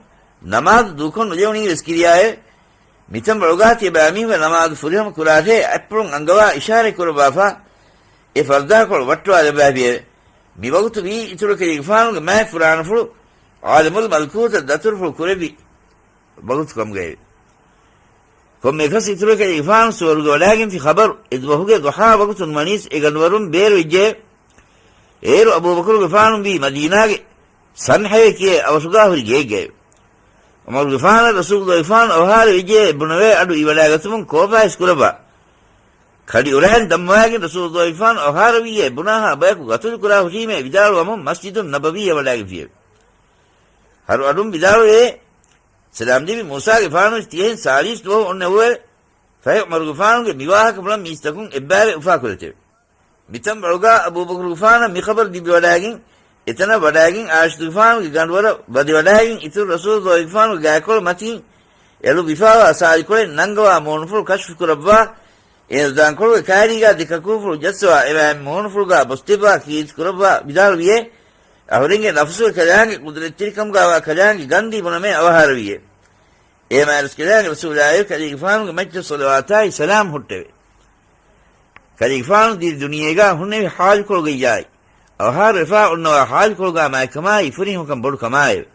ނަމާދު ދޫކޮށް ނުލެވުނީވެސް ކިރިޔާއެވެ. މިތަން ވަޅުގާ ތިޔަބައިމީހުންގެ ނަމާދު ފުރިހަމަ ކުރާށޭ އަތްޕުޅުން އަންގަވާ އިޝާރަތް ކުރައްވާފާ، އެ ފަރްދާކޮޅު ވައްޓަވާލައްވައިފިއެވެ. މިވަގުތު ވީ އިތުރު އެކަލޭގެފާނުގެ މާތް ފުރާނަފުޅު ޢާލަމުލް މަލްކޫތަށް ދަތުރުފުޅު ކުރެއްވި ވަގުތު ކަމުގައެވެ. ކޮންމެއަކަސް އިތުރު އެކަލޭގެފާނު ސުވަރުގެ ވަޑައިގެންފި ޚަބަރު އެދުވަހުގެ ޟުޙާ ވަގުތުން ވަނީސް އެ ގަނޑުވަރުން ބޭރުވެއްޖެ. އޭރު އަބޫބަކުރުގެފާނު ވީ މަދީނާގެ ސަންޙައޭ ކިޔޭ އަވަށުގާ ހުރި ގެއެއްގައެވެ. ޢުމަރުގެފާނަށް ރަސޫލުގެފާނު އަވަހާރަވެއްޖެ ބުނެވޭ އަޑު އިވަޑައިގަތުމުން ކޯފާއިސް ކުރައްވާ. ކަޑި އުރަހެން ދަންވައިގެން ރަސޫލު ދޯއިފާން އަވަހާރަވީއޭ ބުނާހާ ބަޔަކު ގަތުލު ކުރާ ހުށީމޭ ވިދާޅުވަމުން މަސްޖިދުން ނަބަވީއަށް ވަޑާގެންފިއެވެ. ހަރު އަޑުން ވިދާޅުވޭ، ސަލާމް ލިބި މޫސާގެފާނު ތިޔަހެން ސާޅީސް ދުވަހު އޮންނެވުއެވެ. ފަހެ ޢުމަރުގެފާނުގެ މިވާހަކަފުޅަށް މީސްތަކުން އެއްބައިވެ އުފާކުރެތެވެ. މިތަންވަޅުގާ އަބޫބަކުރުގެފާނަށް މި ޚަބަރު ލިބިވަޑާގެން، އެތަނަށް ވަޑާގެން ޢާއިޝަތުގެފާނުގެ ގަނޑުވަރަށް ވަދެވަޑާގެން، އިތުރު ރަސޫލު ދޯއިފާނުގެ ގާތްކޮޅު މަތިން އެޅުއްވިފާވާ ސާޅިކޮޅެއް ނަންގަވާ މޫނުފުޅު ކަޝްފު ކުރައްވާ، އެ ދާންކޮޅުގެ ކާރީގާ ދެ ކަކޫފުޅު ޖައްސަވާ، އެވާން މޫނުފުޅުގާ ބޮސްދެއްވާ ކީރިތި ކުރައްވާ ވިދާޅުވިއޭ، އަހުރެންގެ ނަފުސުގެ ކަލާނގެ ޤުދުރަތްތެރިކަމުގާވާ ކަލާނގެ ގަންދީ ބުނަމޭ އަވަހާރަވީއޭ. އެ މާތްރަސްކަލާނގެ ރަސޫލާއެވެ. ކަލޭގެފާނުގެ މައްޗަށް ޞަލަވާތާއި ސަލާމް ހުއްޓެވެ. ކަލޭގެފާނު ދިރި ދުނިޔޭގާ ހުންނެވި ޙާލުކޮޅުގައްޔާއި، އަވަހާރަވެފާ އޮންނަވާ ޙާލުކޮޅުގާ މާތްކަމާއި ފުރިހަމަކަން ބޮޑުކަމާއެވެ.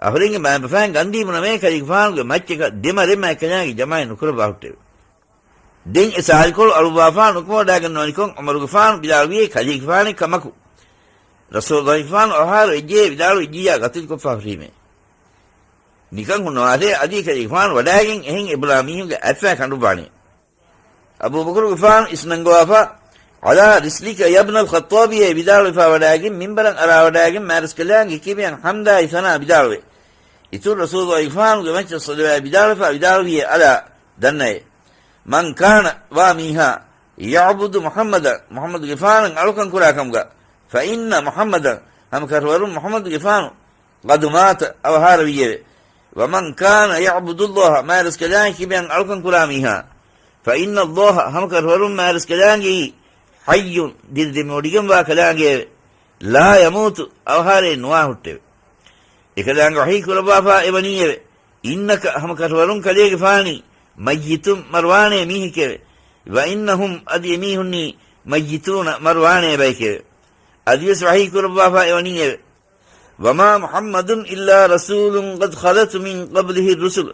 އަހުރެންގެ މައިންބަފައިން ގަންދީ ބުނަމޭ ކަލޭގެފާނުގެ މައްޗަކަށް ދެ މަރެއް މާތްކަލާނގެ ޖަމާއަތް ނުކުރައްވާ ހުއްޓެވެ. ދެން އެ ސާޅިކޮޅު އަޅުއްވާފާ ނުކުމެވަޑާގަންނަވަނިކޮށް ޢުމަރުގެފާނު ވިދާޅުވިއޭ ކަލޭގެފާނެއް ކަމަކު، ރަސޫލު ދޯއިފާނު އަވަހާރަވެއްޖެޔޭ ވިދާޅުވެއްޖިއްޔާ ގަތުލުކޮށްފާ ހުށީމޭ. ނިކަން ހުންނަވާށޭ، އަދި ކަލޭގެފާނު ވަޑާގެން އެހެން އެބުނާ މީހުންގެ އަތްފައި ކަނޑުއްވާނެ. އަބޫބަކުރުގެފާނު އިސްނަންގަވާފާ، "عَلَىٰ رِسْلِكَ يَا ابْنَ الْخَطَّابِ" އޭ ވިދާޅުވެފާ ވަޑާގެން މިންބަރަށް އަރާވަޑާގެން މާތްރަސްކަލާނގެ ކިބައިން ޙަމްދާއި ސަނާ ވިދާޅުވެ، އިތުރު ރަސޫލު ދޯއިފާނުގެ މައްޗަށް ޞަލަވާތް ވިދާޅުވެފާ ވިދާޅުވިއޭ، "أَلَا" ދަންނައޭ. "مَنْ كَانَ" ވާ މީހާ "يَعْبُدُ مُحَمَّدًا" މުޙައްމަދުގެފާނަށް އަޅުކަން ކުރާ ކަމުގަ، "فَإِنَّ مُحَمَّدًا" ހަމަކަށަވަރުން މުޙައްމަދުގެފާނު "قَدْ مَاتَ" އަވަހާރަވީއެވެ. "وَمَنْ كَانَ يَعْبُدُ اللَّهَ" މާތްރަސްކަލާނގެ ކިބައިން އަޅުކަން ކުރާ މީހާ، "فَإِنَّ اللَّهَ" ހަމަކަށަވަރުން މާތްރަސްކަލާނގެއީ "حَيٌّ" ދިރި ދެމިވޮޑިގެންވާ ކަލާނގެއެވެ. "لَا يَمُوتُ" އަވަހާރައެއް ނުވާ ހުއްޓެވެ. އެކަލާނގެ ވަޙީ ކުރައްވާފާ އެވަނީއެވެ. "إِنَّكَ" ހަމަކަށަވަރުން ކަލޭގެފާނީ "مَيِّتٌ" މަރުވާނޭ މީހެކެވެ. "وَإِنَّهُمْ" އަދި އެމީހުންނީ "مَيِّتُونَ" މަރުވާނޭ ބައެކެވެ. އަދިވެސް ވަޙީ ކުރައްވާފާ އެވަނީއެވެ. "وَمَا مُحَمَّدٌ إِلَّا رَسُولٌ قَدْ خَلَتْ مِنْ قَبْلِهِ الرُّسُلُ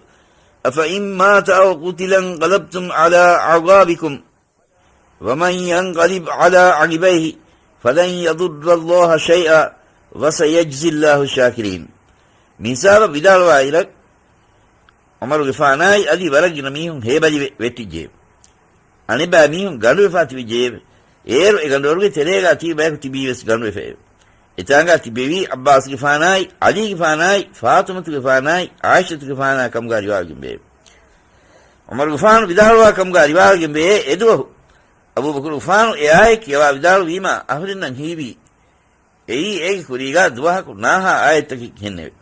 أَفَإِنْ مَاتَ أَوْ قُتِلَ انْقَلَبْتُمْ عَلَىٰ أَعْقَابِكُمْ وَمَنْ يَنْقَلِبْ عَلَىٰ عَقِبَيْهِ فَلَنْ يَضُرَّ اللَّهَ شَيْئًا وَسَيَجْزِي اللَّهُ الشَّاكِرِينَ." މިހިސާބަށް ވިދާޅުވާ އިރަށް، ޢުމަރުގެފާނާއި އަދި ވަރަށް ގިނަ މީހުން ހޭބަލިވެ ވެއްޓިއްޖެ. އަނެއްބައި މީހުން ގަނޑުވެފާ ތިބިއްޖެއެވެ. އޭރު އެ ގަނޑުވަރުގެ ތެރޭގާ ތިބި ބަޔަކު ތިބީ ވެސް ގަނޑުވެފައެވެ. އެތާނގާ ތިބެވީ ޢައްބާސްގެފާނާއި، ޢަލީގެފާނާއި، ފާޠިމަތުގެފާނާއި، ޢާއިޝަތުގެފާނާ ކަމުގާ ރިވާވެގެންވެއެވެ. ޢުމަރުގެފާނު ވިދާޅުވާ ކަމުގާ ރިވާވެގެންވެއޭ، އެދުވަހު އަބޫބަކުރުގެފާނު އެ އާޔަތް ކިޔަވާ ވިދާޅުވީމާ، އަހުރެންނަށް ހީވީ، އެއީ އޭގެ ކުރީގާ ދުވަހަކު ނާހާ އާޔަތްތަކެއް ކިހެންނެވެ.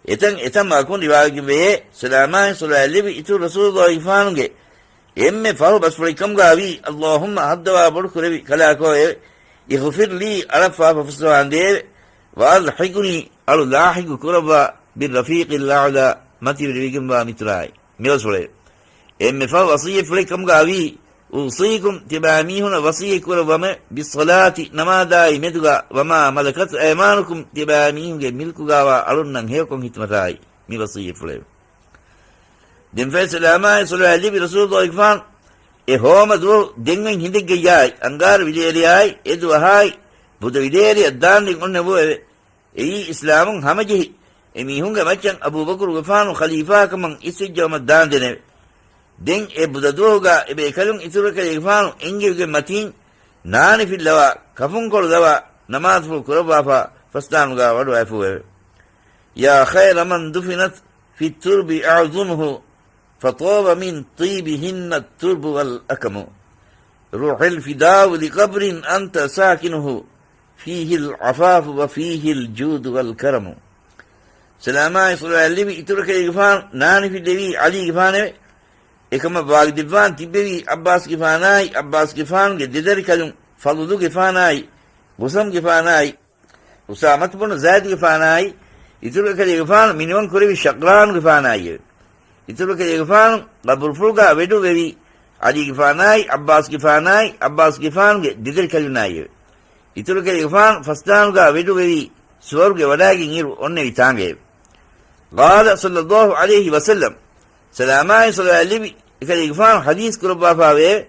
އެތަން އެތަން ވަގުތުން ރިވާވެގެންވެޔޭ، ސަލާމާއި ޞަލަވާތް ލިބި އިތުރު ރަސޫލު ދޯއިފާނުގެ އެންމެ ފަހު ބަސްފުޅެއް ކަމުގާވީ، "اللهم" ހައްދަވާ ބޮޑު ކުރެވި ކަލާކޯއެވެ. "اغْفِرْ لِي" އަޅައްފާ ފަފުއްސަވާނދޭވެ. "وَأَلْحِقْنِي" އަޅު ލާޙިގު ކުރައްވާ، "بِالرَّفِيقِ الْأَعْلَىٰ" މަތިވެރިވެގެންވާ މިތުރާއި. މިބަސްފުޅެވެ. އެންމެ ފަހު ވަޞިއްޔަތްފުޅެއް ކަމުގާވީ، "أُوصِيكُمْ" ތިބާމީހުނަށް ވަޞިއްޔަތް ކުރައްވަމެވެ. "بِالصَّلَاةِ" ނަމާދާއި މެދުގާ، "وَمَا مَلَكَتْ أَيْمَانُكُمْ" ތިބާމީހުންގެ މިލްކުގާވާ އަޅުންނަށް ހެޔޮކޮށް ހިތުމަށާއި. މި ވަޞިއްޔަތްފުޅެވެ. ދެން ފަހެ ސަލާމާއި ޞަލަވާތް ލިބި ރަސޫލު ދޯއިފާނު އެ ހޯމަ ދުވަހު ދެންވެން ހިނދެއްގައްޔާއި، އަންގާރަ ވިލޭރެއާއި، އެ ދުވަހާއި، ބުދަ ވިލޭރެއަށް ދާންދެން އޮންނެވުއެވެ. އެއީ އިސްލާމުން ހަމަޖެހި އެ މީހުންގެ މައްޗަށް އަބޫބަކުރުގެފާނު ޚަލީފާކަމަށް އިސްވެއްޖައުމަށް ދާންދެނެވެ. ދެން އެ ބުދަ ދުވަހުގާ އެބޭކަލުން އިތުރު އެކަލޭގެފާނު އެންގެވިގެން މަތީން ނާނިފިއްލަވާ، ކަފުންކޮޅު ލަވާ، ނަމާދުފުޅު ކުރައްވާފާ ފަސްދާނުގާ ވަޑުއައިފޫއެވެ. يَا خَيْرَ مَنْ دُفِنَتْ فِي التُّرْبِ أَعْظُمُهُ فَطَابَ مِنْ طِيبِهِنَّ التُّرْبُ وَالْأَكَمُ. رُحِ الْفِدَاءُ لِقَبْرٍ أَنْتَ سَاكِنُهُ فِيهِ الْعَفَافُ وَفِيهِ الْجُودُ وَالْكَرَمُ. ސަލާމާއި ޞަލަވާތް ލިބި އިތުރު އެކަލޭގެފާނު ނާނިފިއްލެވީ ޢަލީގެފާނެވެ. އެކަމަށް ވާގިދެއްވާން ތިއްބެވީ ޢައްބާސްގެފާނާއި، ޢައްބާސްގެފާނުގެ ދެދަރިކަލުން ފަޟުލުގެފާނާއި، ޤުސައްމުގެފާނާއި، އުސާމަތު ބުނު ޒައިދުގެފާނާއި، އިތުރު އެކަލޭގެފާނު މިނިވަން ކުރެވި ޝަޤްރާނުގެފާނާއިއެވެ. އިތުރު އެކަލޭގެފާނު ޤަބުރުފުޅުގާ ވެޑުއްވެވީ ޢަލީގެފާނާއި، ޢައްބާސްގެފާނާއި، ޢައްބާސްގެފާނުގެ ދެދަރިކަލުންނާއިއެވެ. އިތުރު އެކަލޭގެފާނު ފަސްދާނުގާ ވެޑުއްވެވީ ސުވަރުގެ ވަޑާގެން އިރު އޮންނެވި ތާނގައެވެ. قَالَ صَلَّى اللَّهُ عَلَيْهِ وَسَلَّمَ، ސަލާމާއި ޞަލަވާތް ލިބި އެކަލޭގެފާނު ޙަދީޘް ކުރައްވާފާވެއެވެ.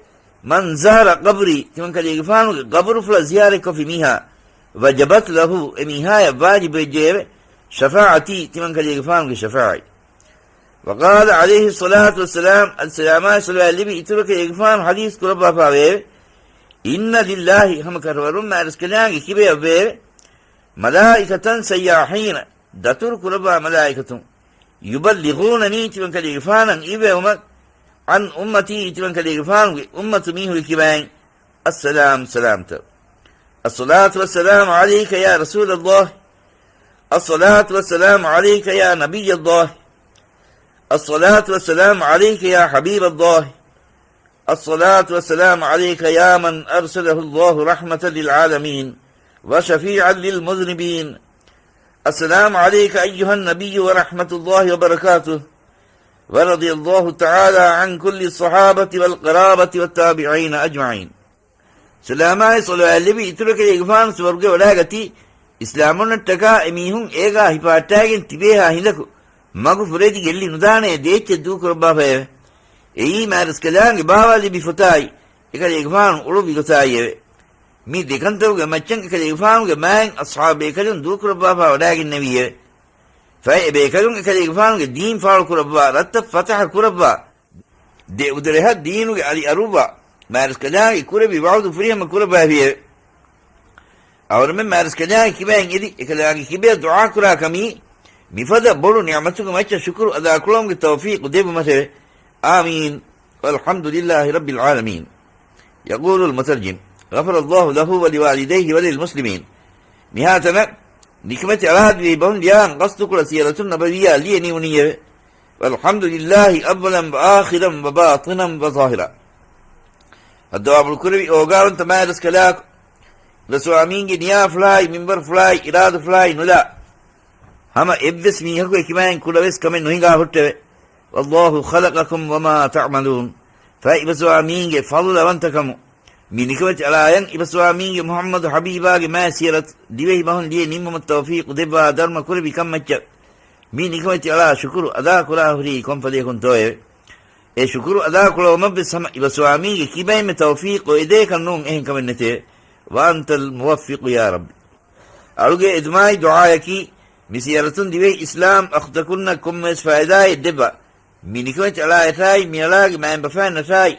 مَنْ زَارَ قَبْرِي، ތިމަންކަލޭގެފާނުގެ ޤަބުރުފުޅަށް ޒިޔާރަތްކޮށްފި މީހާ، وَجَبَتْ لَهُ، އެ މީހާޔަށް ވާޖިބުވެއްޖެއެވެ. شَفَاعَتِي، ތިމަންކަލޭގެފާނުގެ ޝަފާޢަތް. وقال عليه الصلاة والسلام، އަދި ސަލާމާއި ޞަލަވާތް ލިބި އިތުރު އެކަލޭގެފާނު ޙަދީޘް ކުރައްވާފާވެއެވެ. إن لله، ހަމަ ކަށަވަރުން މާތްރަސްކަލާނގެ ކިބަޔަށްވެއެވެ. ملائكة سياحين، ދަތުރު ކުރައްވާ މަލާއިކަތުން. يبلغونني، ތިމަން ކަލޭގެފާނަށް އިއްވެވުމަށް. عن أمتي، ތިމަން ކަލޭގެފާނުގެ އުއްމަތު މީހުންގެ ކިބައިން. السلام، ސަލާމްތައް. الصلاة والسلام عليك يا رسول الله. الصلاة والسلام عليك يا نبي الله. الصلاة والسلام عليك يا حبيب الله. الصلاة والسلام عليك يا من أرسله الله رحمة للعالمين وشفيعا للمذنبين. السلام عليك أيها النبي ورحمة الله وبركاته، ورضي الله تعالى عن كل الصحابة والقرابة والتابعين أجمعين. ސަލާމާއި ޞަލަވާތް ލިބި އިތުރު އެކަލޭގެފާނު ސުވަރުގެ ވަޑައިގަތީ، އިސްލާމުންނަށްޓަކާ އެމީހުން އޭގާ ހިފަހައްޓާގެން ތިބޭހާ ހިނދަކު، މަގު ފުރެދި ގެއްލި ނުދާނޭ ދޭއްޗެއް ދޫކުރައްވާފައެވެ. އެއީ މާތްރަސްކަލާނގެ ބާވާ ލިބި ފޮތާއި، އެކަލޭގެފާނު އުޅުއްވި ގޮތާއިއެވެ. މި ދެކަންތަކުގެ މައްޗަށް އެކަލޭގެފާނުގެ މާތް އަޞްޙާބު ބޭކަލުން ދޫކުރައްވާފާ ވަޑައިގެންނެވީއެވެ. ފަހެ އެބޭކަލުން އެކަލޭގެފާނުގެ ދީން ފާޅުކުރައްވާ، ރަށްތައް ފަތަޙަ ކުރައްވާ، ދެ އުދުރެހަށް ދީނުގެ އަލި އަރުއްވާ، މާތްރަސްކަލާނގެ ކުރެއްވި ވަޢުދު ފުރިހަމަ ކުރައްވައިފިއެވެ. އަހަރުމެން މާތްރަސްކަލާނގެ ކިބައިން އެދި، އެކަލާނގެ ކިބަޔަށް ދުޢާ ކުރާ ކަމީ، މިފަދަ ބޮޑު ނިޢުމަތުގެ މައްޗަށް ޝުކުރު އަދާކުރުމުގެ ތައުފީޤު ދެއްވުމަށެވެ. آمين. والحمد لله رب العالمين. يقول المترجم، غفر الله له ولوالديه وللمسلمين. މިހާތަނަށް ނިކަމެތި އަޅާ ދިވެހި ބަހުން ލިޔާން ގަސްދުކުޅަ ސިޔަރަތުން ނަބަވިއްޔާ ލިޔެ ނިމުނީއެވެ. والحمد لله أولا وآخرا وباطنا وظاهرا. ހައްދަވާ ބޮޑުކުރެވި އޯގާވަންތަ މާތްރަސްކަލާކު، ރަސޫލާމީންގެ ނިޔާފުޅާއި މިންވަރުފުޅާއި އިރާދަފުޅާއި ނުލާ، ހަމަ އެއްވެސް މީހަކު އެކިބައިން ކުޑަވެސް ކަމެއް ނުހިނގާ ހުއްޓެވެ. والله خلقكم وما تعملون. ފައިބަސްވާމީންގެ ފަޟުލަވަންތަކަމު، މި ނިކަމެތި އަޅާޔަން އިބަސްވާމީންގެ މުޙައްމަދު ޙަބީބާގެ މާތް ސިޔަރަތު ދިވެހި ބަހުން ލިޔެ ނިންމުމަށް ތައުފީޤު ދެއްވާ ދަރުމަ ކުރެއްވި ކަންމައްޗަށް މި ނިކަމެތި އަޅާ ޝުކުރު އަދާކުރާ ހުރީ ކޮންފަދަޔަކުންތޯއެވެ؟ އެ ޝުކުރު އަދާކުޅަވުމަށްވެސް ހަމަ އިބަސްވާމީގެ ކިބައިންމެ ތައުފީޤު އެދޭކަށް ނޫން އެހެން ކަމެއް ނެތެވެ. وأنت الموفق يا رب. އަޅުގެ އެދުމާއި ދުޢާޔަކީ، މި ސިޔަރަތުން ދިވެހި އިސްލާމް އަޚްދަކުންނަށް ކޮންމެވެސް ފައިދާއެއް ދެއްވާ، މި ނިކަމެތި އަޅާއަށާއި މި އަޅާގެ މައިންބަފައިންނަށާއި،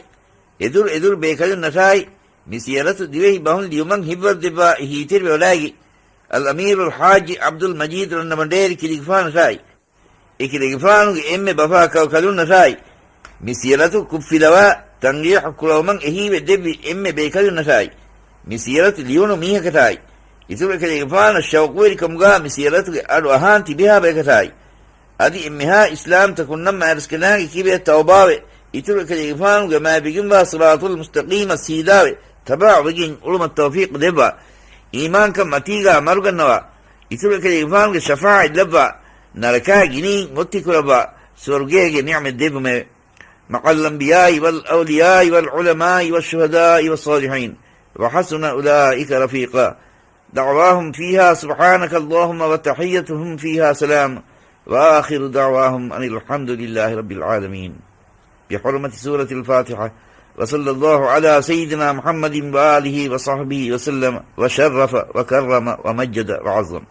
އެދުރު އެދުރު ބޭކަލުންނަށާއި، މި ސިޔަރަތު ދިވެހި ބަހުން ލިޔުމަށް ހިތްވަރު ދެއްވާ އެހީތެރިވެވަޑައިގެން، އަލްއަމީރުލް ޙާޖި ޢަބްދުލް މަޖީދު ރަންނަބަނޑޭރި ކިލިގެފާނަށާއި، އެކިލެގެފާނުގެ އެންމެ ބަފާ ކައުކަލުންނަށާއި، މި ސިޔަރަތު ކުށްފިލަވާ، ތަންގީޙު ކުޅަވުމަށް އެހީވެ ދެއްވި އެންމެ ބޭކަލުންނަށާއި، މި ސިޔަރަތު ލިޔުނު މީހަކަށާއި، އިތުރު އެކަލޭގެފާނަށް ޝައުޤުވެރިކަމުގާ މި ސިޔަރަތުގެ އަޑު އަހާން ތިބިހާ ބަޔަކަށާއި، އަދި އެންމެހާ އިސްލާމްތަކުންނަށް މާތްރަސްކަލާނގެ ކިބަޔަށް ތައުބާވެ، އިތުރު އެކަލޭގެފާނުގެ މާތް ބިގިންވާ ޞިރާޠުލް މުސްތަޤީމަށް ސީދާވެ، ތަބަޢުވެގެން އުޅުމަށް ތައުފީޤު ދެއްވާ، އީމާންކަން މަތީގާ މަރުގަންނަވާ، އިތުރު އެކަލޭގެފާނުގެ ޝަފާޢަތް ލައްވާ، ނަރަކާ ގިނައިން މުއްތި ކުރައްވާ، ސުވަރުގޭގެ ނިޢުމަތް ދެއްވުމެވެ. مع الأنبياء والأولياء والعلماء والشهداء والصالحين وحسن أولئك رفيقا. دعواهم فيها سبحانك اللهم وتحيتهم فيها سلام وآخر دعواهم أن الحمد لله رب العالمين. بحرمة سورة الفاتحة. وصلى الله على سيدنا محمد وآله وصحبه وسلم وشرف وكرم ومجد وعظم.